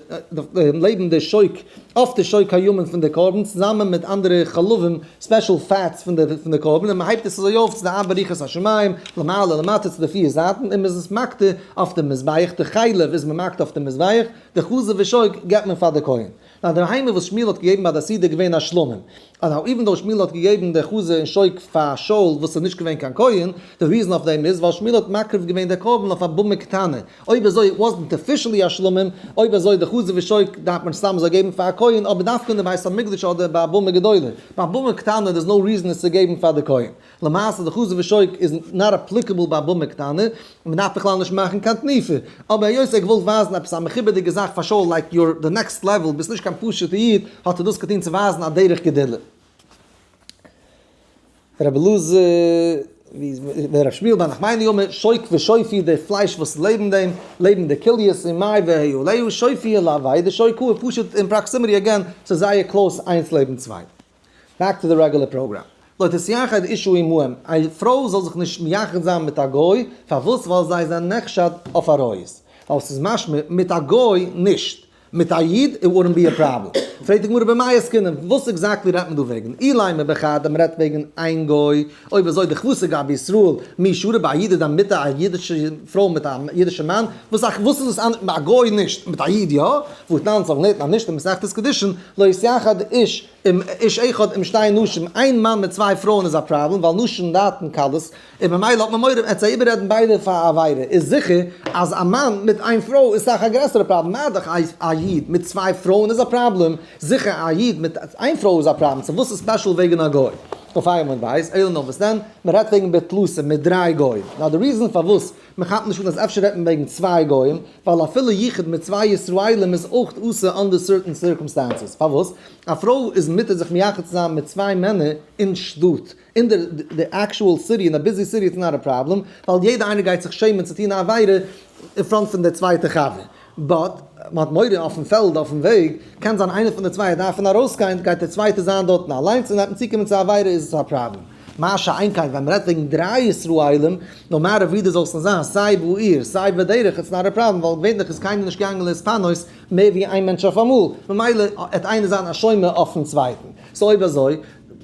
לעבן די שוק, אויף די שוק הימין פון די קרבן, צוזאמען מיט אנדערע חלבים, special fats פון די קרבן, און מען הייבט עס אזוי אויף צו די ארבע רוחות השמים, למעלה למטה צו די פיר זייטן, און מען איז עס מקטיר אויף די מזבח, די חלב איז מען מקטיר אויף די מזבח, די חזה ושוק געבט מען פאר די כהן. נאר די בהמה וואס שמואל האט געגעבן ביי די סעודה איז געווען א שלמים. און even though שמואל האט געגעבן די חזה און שוק פאר שאול וואס איז נישט געווען קיין כהן, די reason אויף דעם איז ווייל שמואל האט מקריב געווען די קרבן אויף א במה קטנה, אויב אזוי wasn't officially א שלמים, אויב אזוי די חזה ושוק דארף מען סתם אזוי געבן פאר א כהן, אבער דווקא אין די בית המקדש אדער ביי א במה גדולה, ביי א במה קטנה there's no reason עס צו געבן פאר די כהן. למעשה די חזה ושוק איז not applicable ביי א במה קטנה, און מען דארף בכלל נישט מאכן קיין תנופה. אבער היות ער האט געוואלט ווייזן עפעס א מכובד'יגע זאך פאר שאול like you're the next level, ביסט נישט קיין פשוט'ע איד, האט ער דאס געטון צו ווייזן א דרך גדולה. רבי אלעזר, ווי רבי שמואל בר נחמני אומר, שוק ושופי די פלייש וואס לעבן דעם, לעבן די כליות, און מאי והעלהו, שופי עילויה דשוקא, פשוט אין proximity again, ס'איז זייער close איינס לעבן צווייטן. Back to the regular program. לא תתייחד אשה עמהם, א פרוי זאל זיך נישט מייחד זיין מיט א גוי, פארוואס? ווייל זיי זענען נחשד אויף עריות. ווייל ס'איז משמע מיט א גוי נישט, מיט א איד it wouldn't be a problem. פרעגט די גמרא במאי עסקינן, וואס exactly רעדט מען דא וועגן? אילימא בחד אז מ'רעדט וועגן איין גוי, אויב אזוי דכוותה גבי ישראל, מי שרי ביי א איד איז דיין מיט א אידישע פרוי מיט א אידישע מאן, וואס וואס איז דאס א גוי נישט, מיט א איד יא? והתנן זאל לערנט א משנה מסכת קידושין, לא יתייחד איש עם איש אחד עם שתי נשים, איין מאן מיט צוויי פרויען איז א פראבלעם ווייל נשים דעתן קלות, און ממילא האט מען מורא עט זיי איבעררעדן ביידע פאר א עבירה, איז זיכער אז א מאן מיט איין פרוי איז סאך א גרעסערע פראבלעם, מה דאך א איד מיט צוויי פרויען איז א פראבלעם, זיכער א איד מיט איין פרוי איז א פראבלעם, so וואס איז special וועגן א גוי? אויף איין עמוד בית, אלא נאר וואס דען, מען רעדט וועגן בתלתא מיט דריי גוים, now די reason פארוואס מען כאפט נישט אן אז אפשר רעדט מען וועגן צוויי גוים, ווייל אפילו יחוד מיט צוויי ישראלים איז אויך אסור under certain circumstances. פארוואס? א פרוי איז מותר זיך מייחד צו זיין מיט צוויי מענער אין שטאט, אין די actual city, אין א busy city it's not a problem, ווייל יעדער איינער גייט זיך שעמען צו טון א עבירה אין front פון די צווייטע חבר. But, מען האט מורא אויפן פעלד, אויפן וועג, קען זיין איינער פון די צוויי דארפן ארויסגיין, גייט דער צווייטער זיין דארטן אליינס און וועט מען צוקומען צו א עבירה איז עס א פראבלעם. מה שאין כן ווען מ'רעדט וועגן דריי ישראלים, no matter ווי דו זאלסט נאר זיין, סיי בעיר, סיי בדרך, it's not a problem, ווייל געווענליך איז קיינער נישט געגאנגען להתפנות מער ווי איין מענטש אויף אמאל, ממילא עט איינער זיין א שומר אויפן צווייטן. so אויב אזוי,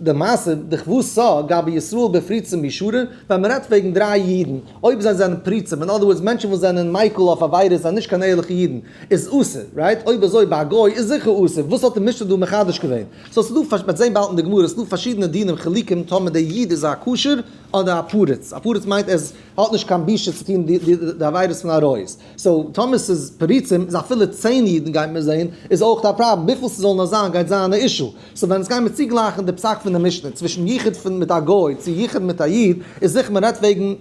די מעשה, דכוותא גבי ישראל בפריצים מי שרי, ווען מ'רעדט וועגן דריי אידן, אויב זיי זענען פריצים, in other words מענטשן וואס זענען מיקל אויף עבירות זענען נישט קיין ערליכע אידן, איז אסור, right? אויב אזוי ביי א גוי איז זיכער אסור, וואס האט די משנה דא מחדש געווען? so ס'דא, מ'וועט זען באלד אין די גמרא, ס'דא פארשידענע דינים חילוקים טאמער דער איד איז א כשר אדער א פריץ, א פריץ מיינט ער האט נישט קיין בושה צו טון די עבירות פון עריות, so טאמער ס'איז פריצים איז אפילו 10 אידן גייט מען זען איז אויך א פראבלעם, וויפיל ס'זאל נאר זיין גייט זיין א issue, so ווען עס גייען מיר צוגלייכן די פסק פון די משנה צווישן יחוד פון מיט א גוי צו יחוד מיט א איד איז זיכער מען רעדט וועגן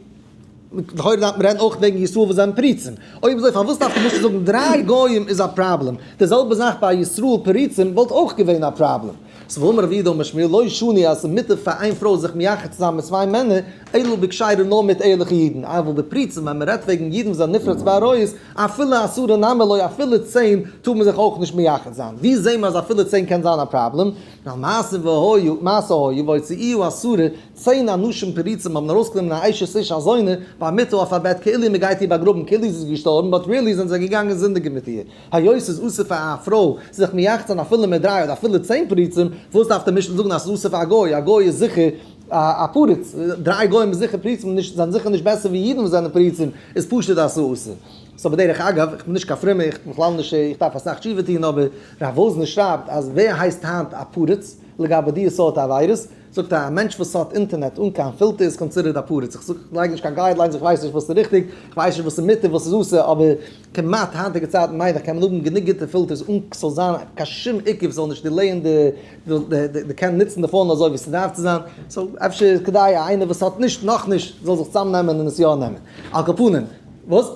לכאורה דארף מען רעדן אויך וועגן ישראל וואס זענען פריצים. אויב אזוי פארוואס דארף די משנה זאגן דריי גוים איז א פראבלעם? די זעלבע זאך ביי ישראל פריצים וואלט אויך געווען א פראבלעם. so והאמר רב יהודה אמר שמואל לא שנו אז ס'איז מותר פאר איין פרוי זיך מייחד צו זיין מיט צוויי מענער, אלא בכשרים נאר מיט ערליכע אידן, אבל בפריצים ווען מ'רעדט וועגן אידן וואס זענען נפרץ בעריות, אפילו עשרה נמי לא אפילו 10 טאר מען זיך אויך נישט מייחד זיין. ווי זעהן מיר אז אפילו 10 קען זיין א פראבלעם? ווייל מעשה והיה, מעשה היה והוציאוה עשרה, 10 אנשים פריצים האבן ארויסגענומען א אשת איש א זונה, במיטה אויף א בעט כאילו מען גייט איר באגראבן כאילו זי איז געשטארבן but really זענען זיי געגאנגען זינדיגן מיט איר. היות ס'איז אסור פאר א פרוי זיך מייחד זיין אפילו מיט דריי אדער אפילו 10 פריצים, וואס דארף די משנה זאגן אז ס'איז אסור פאר א גוי? א גוי איז זיכער א פריץ, דריי גוים איז זיכער פריצים, נישט, זענען זיכער נישט בעסער ווי אידן וואס זענען פריצים, איז פשוט אז ס'איז אסור. so בדרך אגב, איך בין נישט קיין פרומער, איך בין בכלל נישט, איך דארף אסאך תשובה טון, אבער רב וואזנער שרייבט אז ווער הייסט היינט א פריץ לגבי די סארט עבירות? זאגט ער, א מענטש וואס האט אינטערנעט אן קיין פילטער איז considered א פריץ. איך זאג, איך לייג נישט קיין guidelines, איך ווייס נישט וואס איז ריכטיג, איך ווייס נישט וואס איז מותר וואס איז אסור, אבער כמעט היינטיגע צייטן מיין איך קען מען האבן גענוג גוטע filters אן ס'זאל זיין קיין שום עיכוב, ס'זאל נישט delay ען די די קען נוצן די phone אזוי ווי ס'דארף צו זיין, so אפשר איז כדאי איינער וואס האט נישט נאכנישט זאל זיך צוזאמנעמען און עס יא נעמען. על כל פנים, וואס?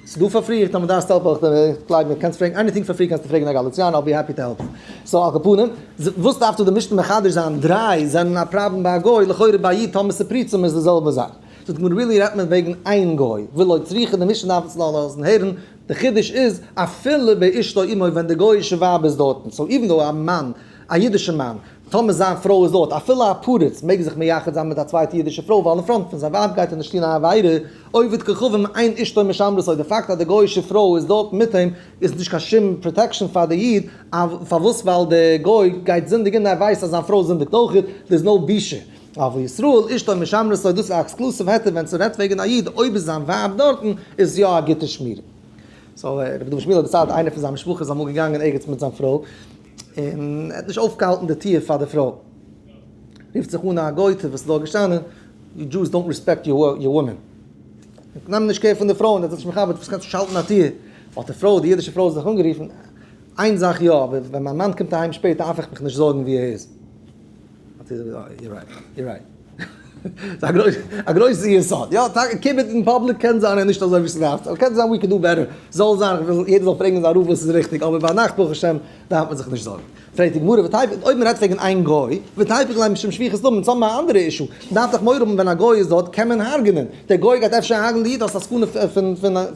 ס'דא פאר free, טאמער דארפסט help וועל איך דיר גלייב מיר קענסט פרעגן anything פאר free קענסטו פרעגן א גאליציאנער I'll be happy to help. so על כל פנים, וואס דארף דא די משנה מחדש זיין? דריי זענען א פראבלעם ביי א גוי, לכאורה ביי א איד טאמער ס'פריצים איז די זעלבע זאך. זאגט די גמרא really רעדט מען וועגן איין גוי, ולא צריכא די משנה דארף עס נאר לאזן הערן, די חידוש איז אפילו באשתו עמו ווען די גוי'אישע ווייב איז דארטן, so even though א מאן, א אידישע מאן, טאמער זיין פרוי איז דארט, אפילו א פריץ מעג זיך מייחד זיין מיט א צווייטע אידישע פרוי ווייל אין front פון זיין ווייב גייט ער נישט טון א עבירה, עובד כוכבים אין אשתו משמרתו, די פאקט אז די גוי'אישע פרוי איז דארט מיט אים איז נישט קיין שום protection פאר די איד, פארוואס ווייל די גוי גייט זינדיגן און ער ווייסט אז זיין פרוי זינדיגט אויך, there is no בושה. אבל ישראל אשתו משמרתו, דאס איז א exclusive היתר ווען ס'רעדט וועגן א איד, אויב איז זיין ווייב דארטן איז עס יא א גוטע שמירה. so רבי דוד שמואל האט דערציילט איינער פון זיין משפחה איז אמאל געגאנגען ערגעץ מיט זיין פרוי, און ער האט נישט אויפגעהאלטן די טיר פאר די פרוי. רופט זיך אן א גוי'טע וואס איז דארט געשטאנען, you Jews don't respect your women. נעמען נישט care פון די פרויען, ער האט זיך נישט מכבד, וואס קענסטו נישט האלטן א טיר? האט די פרוי, די אידישע פרוי זיך אנגערופן, איין זאך יא, אבער ווען מיין מאן קומט אהיים שפעט דארף איך מיך נישט זארגן וואו ער איז. האט זי געזאגט, you're right, you're right. ס'איז א גרויסע יסוד. יא, טאקע כיבוד אין public קען זיין איז נישט אזוי ווי ס'דארף צו, קען זיין we can do better, זאל זיין, איך וויל יעדער זאל פרעגן זיין רב וואס איז ריכטיג, אבער ביינאכט ברוך השם דארף מען זיך נישט זארגן. פרעגט די גמרא, ותיפוק, אויב מ'רעדט וועגן איין גוי, ותיפוק ליה משום שפיכות דמים, אונז האבן א אנדערע issue, מ'דארף דאך מורא האבן ווען א גוי איז דארט קען מען הרג'נען, דער גוי גייט אפשר הרג'נען די איד, האסט א סכנה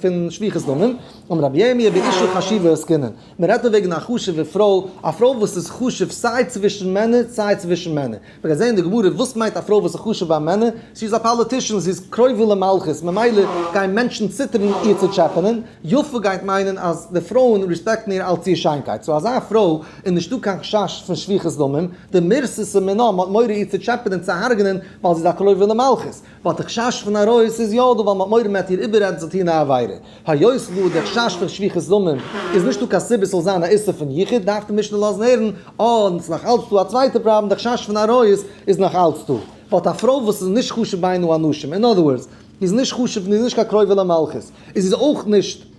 פון שפיכות דמים, אמר רבי ירמיה באשה חשובה עסקינן. מען רעדט דא וועגן א חשוב'ע פרוי, א פרוי וואס איז חשוב סיי צווישן מענער סיי צווישן מענער. מען גייט זען אין די גמרא וואס מיינט א פרוי וואס איז חשוב ביי מענער, זי איז א politician, זי איז קרובה למלכות, ממילא גייען מענטשן ציטערן איר צו טשעפענען, יפה גייט מיינען אז די פרויען respect ן איר אלץ איר שיינקייט, so אזא פרוי איז נישטא קיין חשש פון שפיכות דמים, דמירתת מינה, מען האט מורא איר צו טשעפענען צו הרג'נען ווייל זי איז א קרובה למלכות. but די חשש פון עריות איז יא דא ווייל מען האט מורא מען וועט איר איבעררעדן צו טון א עבירה. היות דא די חשש פון שפיכות דמים איז נישטא קיין סיבה ס'זאל זיין א איסור פון יחוד דארף די משנה לאזן הערן און ס'איז נאך אלץ דא א צווייטע פראבלעם די חשש פון עריות איז נאך אלץ דא. but א פרוי וואס איז נישט חשוב בין האנשים in other words זי איז נישט חשוב זי איז נישט קיין קרובה למלכות איז זי איז אויך נישט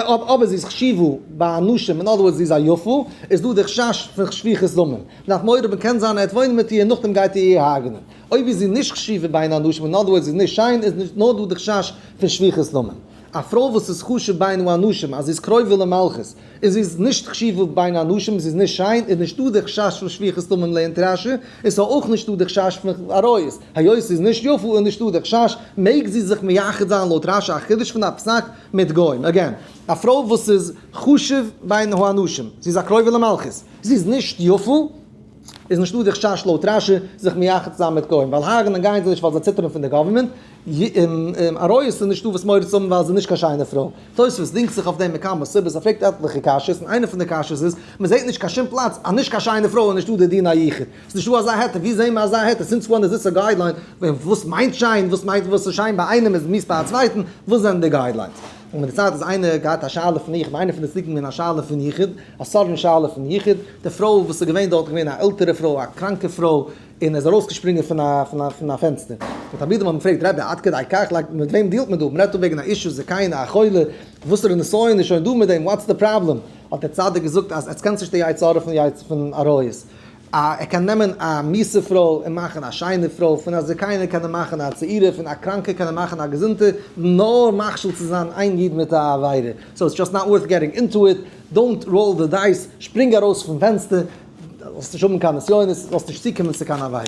אבער זי איז חשובה ביי אנשים, in other words זי איז א יפה, איז דא די חשש פון שפיכות דמים. מ'דארף מורא האבן קען זיין ער וועט וואוינען מיט איר און נאכדעם גייט ער איר הרג'נען. אויב איז זי נישט חשובה בין האנשים, in other words זי איז נישט שיין, איז נישט נאר דא די חשש פון שפיכות דמים. א פרוי וואס איז חשוב בין האנשים, אז זי איז קרובה למלכות, און זי איז נישט חשובה בין האנשים, זי איז נישט שיין, איז נישטא די חשש פון שפיכות דמים לערנט רש"י, און ס'איז אויך נישטא די חשש פון עריות. היות זי איז נישט יפה איז נישטא די חשש, מעג זי זיך מייחד זיין לויט רש"י א חידוש פון א פסק, מיט גוים. again, א פרוי וואס איז חשוב בין האנשים, זי איז א קרובה למלכות, זי איז נישט יפה, איז נישטא די חשש לויט רשי זיך מייחד צו זיין מיט גוים, ווייל הרג'נען גייען זיי נישט ווייל זיי ציטערן פון די government, עריות איז נישטא וואס מורא צו האבן ווייל זי איז נישט קיין שיינע פרוי. תוספות דינגט זיך אויף דעם מכמה סיבות, ער פרעגט עטליכע קשיות און איינע פון די קשיות איז, מען זעט נישט קיין שום פלאץ אז נישט קיין שיינע פרוי איז נישטא די דין היחוד, ס'איז נישטא אזא היתר, ווי זעהן מיר אזא היתר, since when is this a guideline, וואס מיינט שיין, וואס מיינט וואס איז שיין ביי איינעם איז מיאוס ביי א צווייטן, וואס זענען די guidelines? און מיט די צייט איז איינער געהאט א שאלה פון יחוד, איינער פון די צדיקים געווען א שאלה פון יחוד, א sudden שאלה פון יחוד, די פרוי וואס איז געווען דארט איז געווען א עלטערע פרוי, א קראנקע פרוי, און ער איז ארויסגעשפרינגען פון א פון א פענסטער. די תלמידים האבן געפרעגט, רבי, עד כדי כך, like מיט וועם deal ט מען דא? מען רעדט דא וועגן א אישה זקנה, א חולה, וואסערע נסיון איז שוין דא מיט דעם, what's the problem? האט דער צדיק געזאגט אז עטס קענטס נישט די יצר הרע פון יצ פון עריות. א ער קען נעמען א מיסע פרוי און מאכן א שיינע פרוי, פון א זקנה קען ער מאכן א צעירה, פון א קראנקע קען ער מאכן א געזונטע, נאר מכשיל צו זיין איין איד מיט א עבירה. so it's just not worth getting into it, don't roll the dice, שפרינג ארויס פון פענסטער, זאלסט נישט האבן קיין נסיונות, זאלסט נישט צוקומען צו קיין עבירה.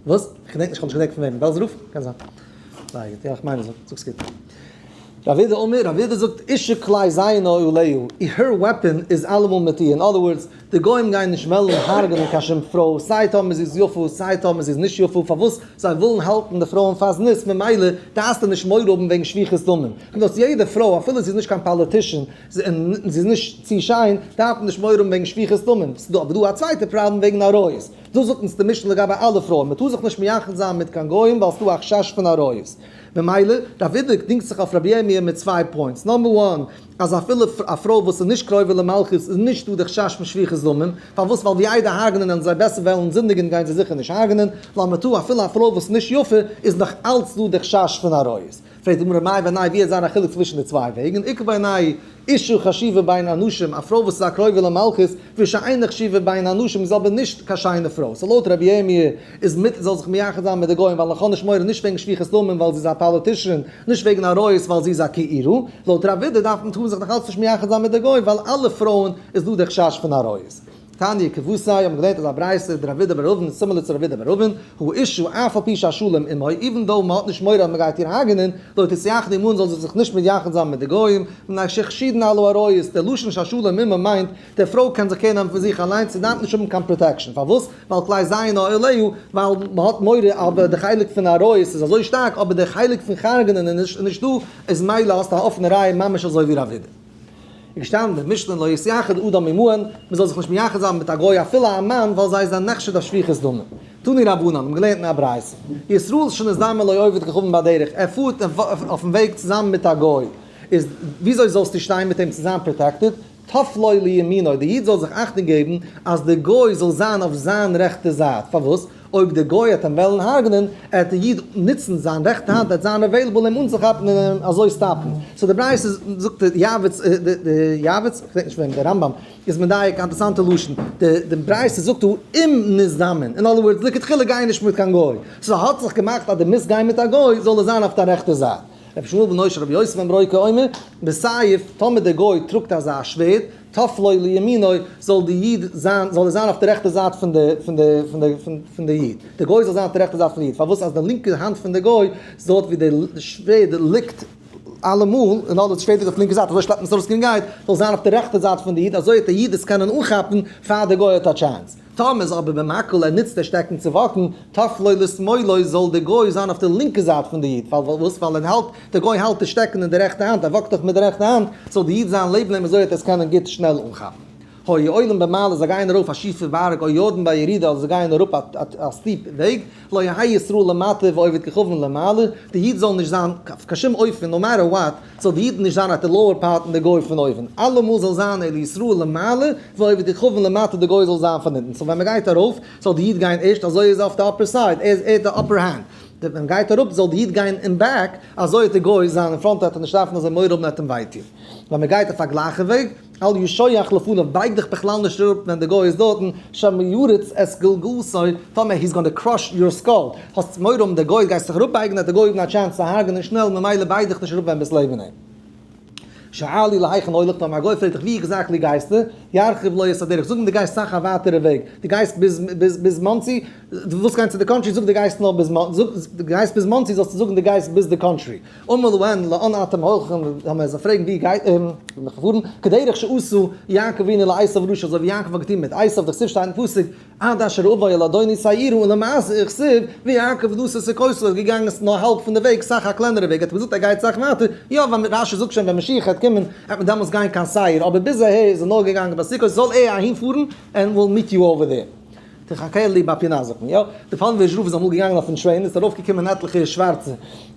וואס? איך געדענק נישט, איך האב נישט געדענקט פון וועם. בעלזער רב? קען זיין. זייער גוט, יא איך מיין אזוי, זאגסט גוט. רב אידא אמר, רב אידא זאגט, אשה כלי זיינה עליה, איר weapon איז אלעמאל מיט איר, in other words, די גוים גייען נישט וועלן הרג'נען קיין שום פרוי, סיי טאמער זי איז יפה, סיי טאמער זי איז נישט יפה, פארוואס? זיי ווילן האלטן די פרויען פאר זנות, ממילא דארפסטו נישט מורא האבן וועגן שפיכות דמים. קומט אויס יעדע פרוי, אפילו זי איז נישט קיין politician, און זי איז נישט צו שיין, דארף מען נישט מורא האבן וועגן שפיכות דמים. ס'איז דא אבער דא א צווייטע פראבלעם וועגן עריות. דאס זאגט אונז די משנה לגבי אלע פרויען, מען טאר זיך נישט מייחד זיין מיט קיין גוים ווייל ס'דא א חשש פון עריות. ממילא, רב אידא דינגט זיך אויף רבי ירמי' מיט צוויי points. number one, אז אפילו א פרוי וואס איז נישט קרובה למלכות איז נישט דא די חשש פון שפיכות דמים. פארוואס? ווייל ווי איידער הרג'נען וועלן זיי בעסער וועלן זינדיגן גייען זיי זיכער נישט הרג'נען. ווייל מען טאר אפילו א פרוי וואס איז נישט יפה איז נאך אלץ דא די חשש פון עריות. פרעגט די גמרא מאי בינייהו ווי איז זיין א חילוק צווישן די צוויי וועגן, איכא בינייהו אשה חשובה בין הנשים, א פרוי וואס איז א קרובה למלכות, ושאינה חשובה בין הנשים איז אבער נישט קיין שיינע פרוי, so לויט רבי ירמי' איז מותר זאל זיך מייחד זיין מיט די גוים ווייל איך האב נישט מורא נישט וועגן שפיכות דמים ווייל זי איז א politician, נישט וועגן עריות ווייל זי איז א כאילו, לויט רב אידא דארף מען טאר מען זיך נאך אלץ נישט מייחד זיין מיט די גוים ווייל אלע פרויען איז דא די חשש פון עריות. תניא כוותיה האבן געלערנט אזא ברייתא דרב אידא בר אבין similar צו רב אידא בר אבין, האשה אף על פי שהשלום עמה, even though מען האט נישט מורא אז מען גייט איר הרג'נען, לא תתייחד עמהן זאל זי זיך נישט מתייחד זיין מיט די גוים, מפני שחשודין על העריות, דער לשון שהשלום עמה מיינט, די פרוי קען זיך care נעמען פון זיך אליינס, זי דארף נישט האבן קיין protection, פארוואס? ווייל כלי זיינה עליה, ווייל מען האט מורא אבער די חלק פון עריות איז אזוי שטארק, אבער די חלק פון הרג'נען איז נישטא, איז מילא האסטו א אפענע ראיה ממש אזוי ווי רב אידא. איז געשטאנען אין די משנה לא יתייחד אדם עמהן, מען זאל זיך נישט מייחד זיין מיט א גוי אפילו א מאן ווייל זיי זענען נחשד אויף שפיכות דמים. תנו רבנן האבן געלערנט אין א ברייתא, ישראל שנזדמן לו עובד כוכבים בדרך, ער פארט אויפן וועג צוזאמען מיט א גוי, איז וויאזוי זאלסטו שטיין מיט אים צו זיין protected, טף לו לימינו, די איד זאל זיך אכטונג געבן אז די גוי זאל זיין אויף זיין רעכטע זייט, פארוואס? אויב דער גוי העט אים וועלן הרג'נען, העט דער איד נוצן זיין רעכטע האנט העט זיין available אים אנצוכאפן און אים אזוי stop ן. so די ברייתא זאגט די יעבץ, די יעבץ, איך געדענק נישט וועם, די רמב"ם איז מדייק א אינטערעסאנטע לשון, די ברייתא זאגט דא אם נזדמן, in other words לכתחילה גיי נישט מיט קיין גוי, so האט זיך געמאכט אז דו מוזט גיין מיט א גוי זאל ער זיין אויף דיין רעכטע זייט. רבי ישמעאל בנו של רבי יוסי בן ברוקה אומר, בסייף, טאמער דער גוי טראגט אזא שווערד, טף לו לימינו, זאל די איד זיין, זאל ער זיין אויף די רעכטע זייט פון די, פון די, פון די, פון די איד. די גוי זאל זיין אויף די רעכטע זייט פון די איד. פארוואס אז די לינקע האנט פון די גוי איז דארט ווי די שווערד ליגט אלעמאל, און אלע שווערד ליגט אויף די לינקע זייט, אזוי שלעפט מען עס ארויס קעגן גייט, זאל זיין אויף די רעכטע זייט פון די איד, אזוי וועט די איד עס קענען אנכאפן פאר די גוי האט א chance. טאמער איז אבער במקל ער נוצט די שטעקן צו walk ן, טף לו לשמאלו זאל די גוי זיין אויף די לינקע זייט פון די איד, פארוואס? ווייל ער האלט, די גוי האלט די שטעקן אין די רעכטע האנט, ער walk ט דאך מיט די רעכטע האנט, זאל די איד זיין לעבן אים אזוי וועט ער עס קענען גוט שנעל אנכאפן. היו עולין במעלה זיי גייען ארויף א שיפע בארג או יורדין בירידה אדער זיי גייען אראפ א steep וועג, לא יהא ישראל למטה ועובד כוכבים למעלה, די איד זאל נישט זיין אויף קיין שום אופן no matter what, זאל די איד נישט זיין at די lower part און די גוי פון אויבן, אלעמאל זאל זיין אלא ישראל למעלה ועובד כוכבים למטה די גוי זאל זיין פון אונטן, so ווען מען גייט ארויף זאל די איד גיין ערשט אזוי איז אויף די upper side, ער איז ער האט די upper hand, ווען מען גייט אראפ זאל די איד גיין אין back אזוי וועט די גוי זיין אין front וועט ער נישט דארפן אזוי מורא האבן ער וועט אים וויי טון, ווען מען גייט אויף א גלייכע וועג. אל ישוח לפניו, בייג דיך בכלל נישט אראפ ווען די גוי איז דארטן, שמא ירוץ את גולגלתו, טאמער he's gonna crush your skull, האסט מורא האבן די גוי, גייסט זיך אראפבייגן וועט די גוי האבן א chance צו הרג'נען שנעל, ממילא בייג דיך נישט אראפ ווען ביסט לעבן אים. שאלו להיכן הולך, טאמער א גוי פרעגט דיך ווי exactly גייסטו, ירחיב לו את הדרך, זאג אים דו גייסט סאך א ווייטערע וועג, דו גייסט ביז ביז ביז מאנסי, דו ווילסט גיין צו די country, זאג דו גייסט נאר ביז מאנסי, זאג דו גייסט ביז מאנסי זאלסטו זאגן דו גייסט ביז די country. אמר להן לאן אתם הולכים, האבן זיי פרעגן ווי גייט מען פארן, כדרך שעשה יעקב אבינו לעשו הרשע, אזוי ווי יעקב האט געטון מיט עשו, דכתיב שטייט אין פסוק, עד אשר אבוא אל אדוני שעירה און למעשה וכתיב ויעקב נסע סוכותה איז געגאנגען נאר האלב פון די וועג סאך א קלענערע וועג האט ער געזאגט ער גייט סאך ווייטער, יא ווען רשי זאגט שוין ווען משיח העט קומען העט מען דעמאלטס גיין קיין שעיר אבער ביז אהער איז ער נאר געגאנגען ביי סוכות זאל ער אהין פארן and we'll meet you over there. תחכה לי בפינה זאגט מען יא, די פאנוויזש רב איז אמאל געגאנגען אויפן train איז ארויף געקומען עטליכע שווארצע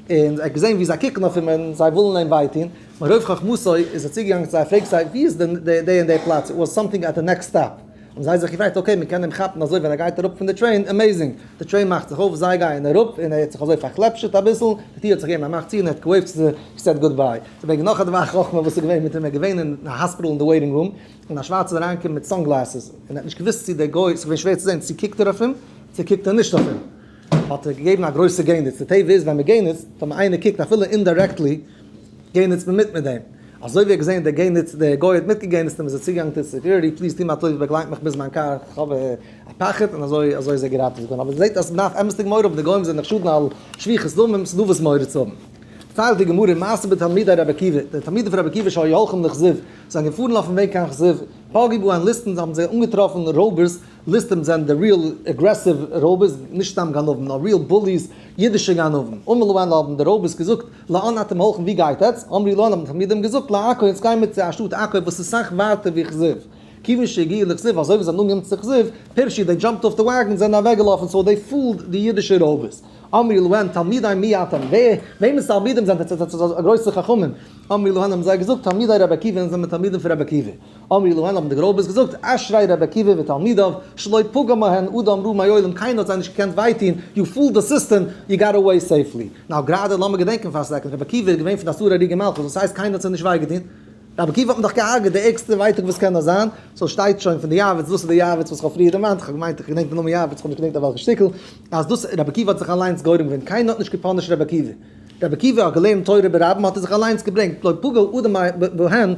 און ער האט געזען ווי זיי קוקן אויף אים און זיי ווילן אים וויי טון, מרוב חכמתו איז ער צוגעגאנגען צו זיי פרעגט זיי ווי איז די און די פלאץ, it was something at the next stop. האבן זיי זיך געפרעגט okay מען קען אים כאפן אזוי ווען ער גייט אראפ פון די train, amazing, די train מאכט זיך אויף זיי גייען אראפ און ער האט זיך אזוי פארקלעפשעט אביסל, די טיר האט זיך געגעבן א מאך צו און ער האט גע wave ט צו זיי, said goodbye. וועגן נאך א דבר חכמה וואס איז געווען מיט אים, ער איז געווען אין א האספיטאל אין די waiting room, און א שווארצער איז אריינגעקומען מיט sunglasses, און ער האט נישט געוואוסט צו דער גוי, ס'איז געווען שווער צו זען צו קוקט ער אויף אים, צו קוקט ער נישט אויף אים, האט ער געגעבן א גרויסע געניץ, די טבע איז ווען מען געניצט, טאמער איינער קוקט אפילו indirectly, געניצט מען מיט מיט דעם. אזוי ווי ער האט געזען דער געניץ, דער גוי האט מיטגעגעניצט אים איז ער צוגעגאנגען צו security, please טו מיר א טובה באגלייט מיך ביז מיין קאר, איך האב א פחד, און אזוי אזוי איז ער געראטעוועט געווארן. אבער זעט אז מ'דארף אמת'דיג מורא האבן, די גוים זענען נחשדין על שפיכות דמים, ס'איז דא וואס מורא צו האבן. דערציילט די גמרא, מעשה בתלמידי רבי עקיבא, די תלמידים פון רבי עקיבא שהיו הולכים לכזיב, זענען געפארן אויפן וועג קיין כזיב, פגעו בהן ליסטים האבן זיי אנגעטראפן רויבערס, ליסטים זענען די real aggressive רויבערס, נישט סתם גנבים, נאר real bullies, אידישע גנבים. אמרו להן האבן די רויבערס געזאגט, לאן אתם הולכים ווי גייט עטץ? אמרו להן האבן די תלמידים געזאגט, לעכו אונז גייען מיר צו א שטאט עכו וואס איז סאך ווייטער ווי כזיב. כיוון שהגיעו לכזיב אזוי ווי זיי זענען אנגעקומען צו כזיב, פירשו they jumped off the wagon זענען אוועקגעלאפן so they fooled די אידישע רויבערס. אמרו להן תלמידי מי אתם ווער וועמענס תלמידים זענט עטץ עטץ אזא גרויסע חכמים? אמרו להן האבן זיי געזאגט תלמידי רבי עקיבא אונז זענען תלמידים פון רבי עקיבא. אמרו להן האבן די רויבערס געזאגט, אשרי רבי עקיבא ותלמידיו, שלא פגע בהן אדם רע מעולם, קיינער האט זיי נישט געקענט וויי טון, you fooled the system, you got away safely. Now גראדע לאמיר געדענקען פאר א second, רבי עקיבא איז געווען פון די עשרה הרוגי מלכות, וואס הייסט קיינער האט זיי נישט וויי געטון? רבי עקיבא האט מען דאך געהארגעט, די ערגסטע ווייטאג וואס קען נאר זיין, so שטייט שוין פון די יעבץ, דאס איז די יעבץ וואס איך האב פריער דערמאנט, איך האב געמיינט איך געדענק די נאמען יעבץ, איך האב נישט געדענקט אויף וועלכע שטיקל, אז דאס רבי עקיבא האט זיך אליינס גורם געווען, קיינער האט נישט גע punish ט רבי עקיבא, רבי עקיבא האט געלערנט תורה ברבים האט ער זיך אליינס געברענגט, לא פגע אדם בהן,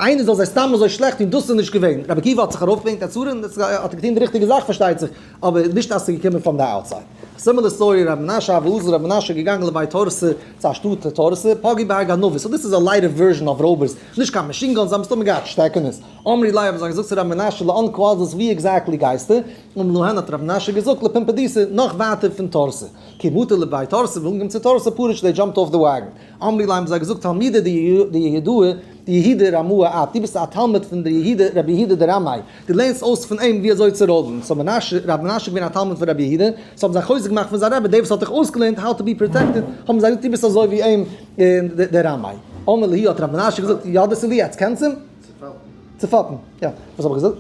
איינער זאל זיי סתם אזוי שלעכט טון, דאס איז נישט געווען, רבי עקיבא האט זיך ארויפגעברענגט א צרה און האט געטון די ריכטיגע זאך פארשטייט זיך, אבער נישט אז ס'איז געקומען from the outside. Similar story, רבי מנשה הוה אזיל, רבי מנשה איז געגאנגען לבי טורסא, צו א שטאט טורסא, פגעו בהו גנבי, so דאס איז א lighter version of רויבערס, נישט קיין machine guns, זיי האבן מסתמא געהאט שטעקענעס. אמרי ליה האבן זיי געזאגט צו רבי מנשה לאן קאזלת ווי exactly גייסטו? אמר להן האט רבי מנשה געזאגט לפומבדיתא, נאך ווייטער פון טורסא. כי מטו לבי טורסא, ווען אנגעקומען צו טורסא פירשו they jumped off the wagon. אמרי ליה האבן זיי געזאגט תלמידא דיהודא דיהודה רמאה את, דו ביסט א תלמיד פון די יהודה רבי יהודה דער רמאי, דו לערנסט אויס פון אים ווי אזוי צו רויבן, so מנשה, רבי מנשה איז געווען א תלמיד פון רבי יהודה, so האבן זיי חוזק געמאכט פון זיין רבי, דער וואס האט דיך אויסגעלערנט how to be protected, האבן זיי געזאגט דו ביסט אזוי ווי אים דער רמאי. אמר להו האט רבי מנשה געזאגט, ידעת לי, עטס קענטס אים? צו פאפן. יא, וואס האב איך געזאגט?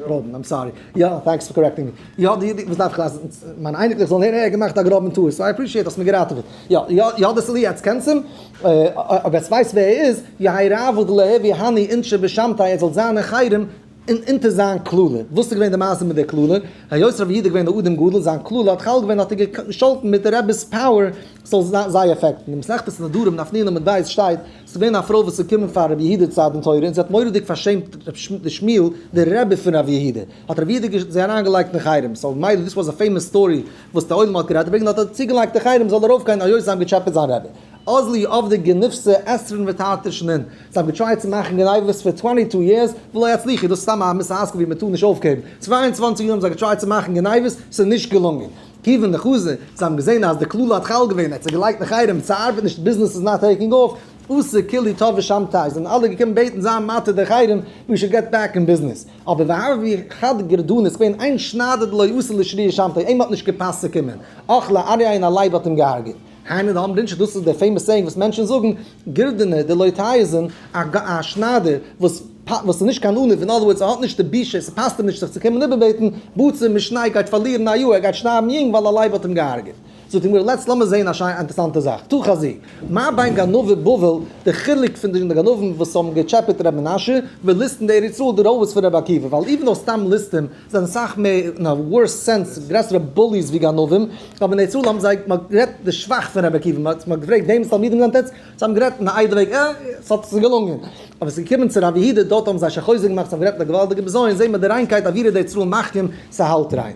רויבן, I'm sorry. יא, thanks for correcting me. יא, די די וואס דארף איך אז מיינע אייניקלעך זאלן הערן, ער האט געמאכט א גראבן טעות, so I appreciate האסט מיר געראטעוועט. יא, יא, יא דאס איז לי, עטס קענטס אים? אויב עטס ווייסט ווער ער איז, יהא רעוא דליהוי הני אינשי בשמתיה, ער זאל זיין אין חרם און אונטער זיין קללה. וואס איז געווען די מעשה מיט די קללה? היות רבי יהודה איז געווען א אדם גדול, זיין קללה האט חל געווען האט ער געשאלטן מיט די רבי'ס power זאל זיי affect ן. אין מסכת נדרים דף נ עמוד ב' שטייט, ס'איז געווען א פרוי וואס איז געקומען פאר רבי יהודה צו א דין תורה און זי האט מורא'דיג פארשעמט רבי שמואל דער רבי פון רבי יהודה, האט רבי יהודה זי אריינגעלייגט אין חרם, so מילא this was a famous story וואס די עולם האט גערעדט דערוועגן האט ער צוגעלייגט די חרם זאל ארויפגיין היות זיי האבן געטשעפעט זיין רבי. אזלי עבדי גנבתא עשרין ותרתי שנין, זיי האבן גע try ט צו מאכן גניבות פאר twenty two years ולא הצליחו, דאס איז סתם א מוסר השכל ווי מען טאר נישט אויפגעבן, 22 יאר האבן זיי גע try ט צו מאכן גניבות, ס'איז נישט געלונגען. כיוון דחזו, זיי האבן געזען אז די קללה האט חל געווען, ער האט זיך געלייגט אין חרם, ס'ארבעט נישט, business is not taking off, אתו כולהו תבעו שמתיה, זענען אלע געקומען בעטן זיי מתיר די חרם, we should get back in business. אבער והוה חד גרדנא, איז געווען איין שניידער דלא אתי לאשרויי שמתיה, אים האט נישט געפאסט צו קומען, אכליה אריא און א לייב האט אים געהארגעט. היינו דאמרי אינשי, דאס איז דער famous saying וואס מענטשן זאגן, גרדנא דלא תייזין, א שניידער וואס וואס איז נישט קיין עניו, in other words ער האט נישט די בושה, ס'פאסט אים נישט זיך צו קומען איבערבעטן, בציר משניה גייט פארלירן א יאר, ער גייט שטארבן יונג ווייל א לייב האט אים געהארגעט. זאגט די גמרא, let's לאמיר זעהן א שיינע אינטערסאנטע זאך, תא חזי, מה בין גנבי בבל, די חילוק פון די גנבים וואס האבן געטשעפעט ר' מנשה, וליסטים דארץ ישראל, די רויבערס פון ר' עקיבא, ווייל even though סתם ליסטים זענען סאך מער אין א worse sense גרעסערע bullies ווי גנבים, אבער אין ארץ ישראל האבן זיי גערעדט די שבח פון רבי עקיבא, מען האט געפרעגט וועמענס תלמידים זענט עטץ, זיי האבן גערעדט אין א איידעלע וועג, אה, ס'האט זיך געלונגען. אבער ס'איז געקומען צו רבי יהודה, דארט האבן זיי שוין חוזק געמאכט, זיי האבן גערעדט מיט א געוואלדיגע בזיון, זעהט מען די ריינקייט אווירא דארץ ישראל מחכים, ס'האלט ריין.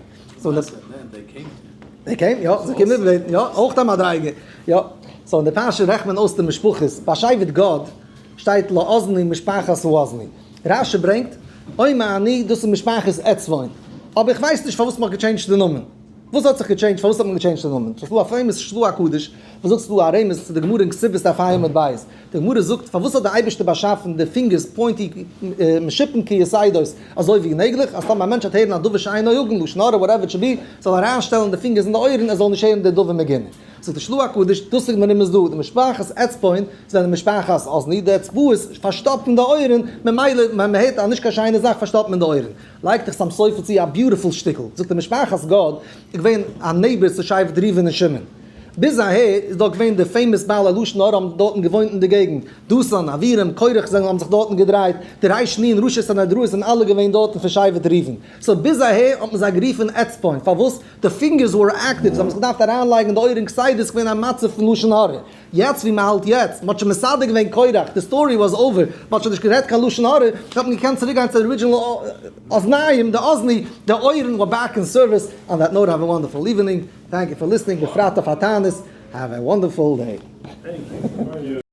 They came, יא, זיי קומען איבערבעטן, יא, אויך א מדריגה, יא. So אין די פרשה רעכנט מען אויס די משפחות, ביי שבט גד שטייט לאזני משפחת האזני. רשי ברענגט, אומר אני, דאס איז משפחת עצבון. אבער איך ווייס נישט פארוואס מ'האט גע change ט די נאמען. וואס האט זיך גע change ט? פארוואס האט מען גע change ט די נאמען? ס'איז דא א famous של"ה הקדוש וואס זאגט ס'איז דא א רמז צו די גמרא אין כתובות דף ה' עמוד ב'. די גמרא זאגט פארוואס האט די אייבערשטער באשאפן די פינגערס pointy משופין כיתדות אזוי ווי נעגלעך אז טאמער א מענטש וועט הערן א דבר שאינו הגון לשון הרע whatever it should be זאל ער אריינשטעלן די פינגערס אין די אויערן ער זאל נישט הערן די דבר מגונה. זאגט די של"ה הקדוש דאס איז מרומז דא די משפחת אצפון זענען משפחת אזני די אצבעות פארשטאפן די אויערן ממילא ווען מען הערט א נישט קיין שיינע זאך פארשטאפט מען די אויערן. לייגט דער חתם סופר צו א beautiful שטיקל, זאגט ער משפחת גד איז געווען א neighbor צו שבט ראובן און שמעון, ביז אהער איז דארט געווען די famous בעלי לשון הרע האבן דארטן געוואוינט אין די געגנט, דתן, אבירם, קורח זענען האבן זיך דארטן געדרייט, די ריש נון ראשי סנהדראות זענען אלע געווען דארטן פון שבט ראובן, so ביז אהער האט מען זיי גערופן אצפון, פארוואס? די פינגערס were active, זיי האבן זיך געדארפט אריינלייגן אין די אויערן כסדר, ס'איז געווען א מצב פון לשון הרע. יעצט ווי מ'האלט יעצט, מ'האט שוין מסדר געווען קורח, די story was over, מ'האט שוין נישט גערעדט קיין לשון הרע, האט מען געקענט צוריק גיין צו די original אזניים, די אזני, די אויערן were back in service, on that note have a wonderful evening, thank you for listening, בפרט אויף א תענית, have a wonderful day.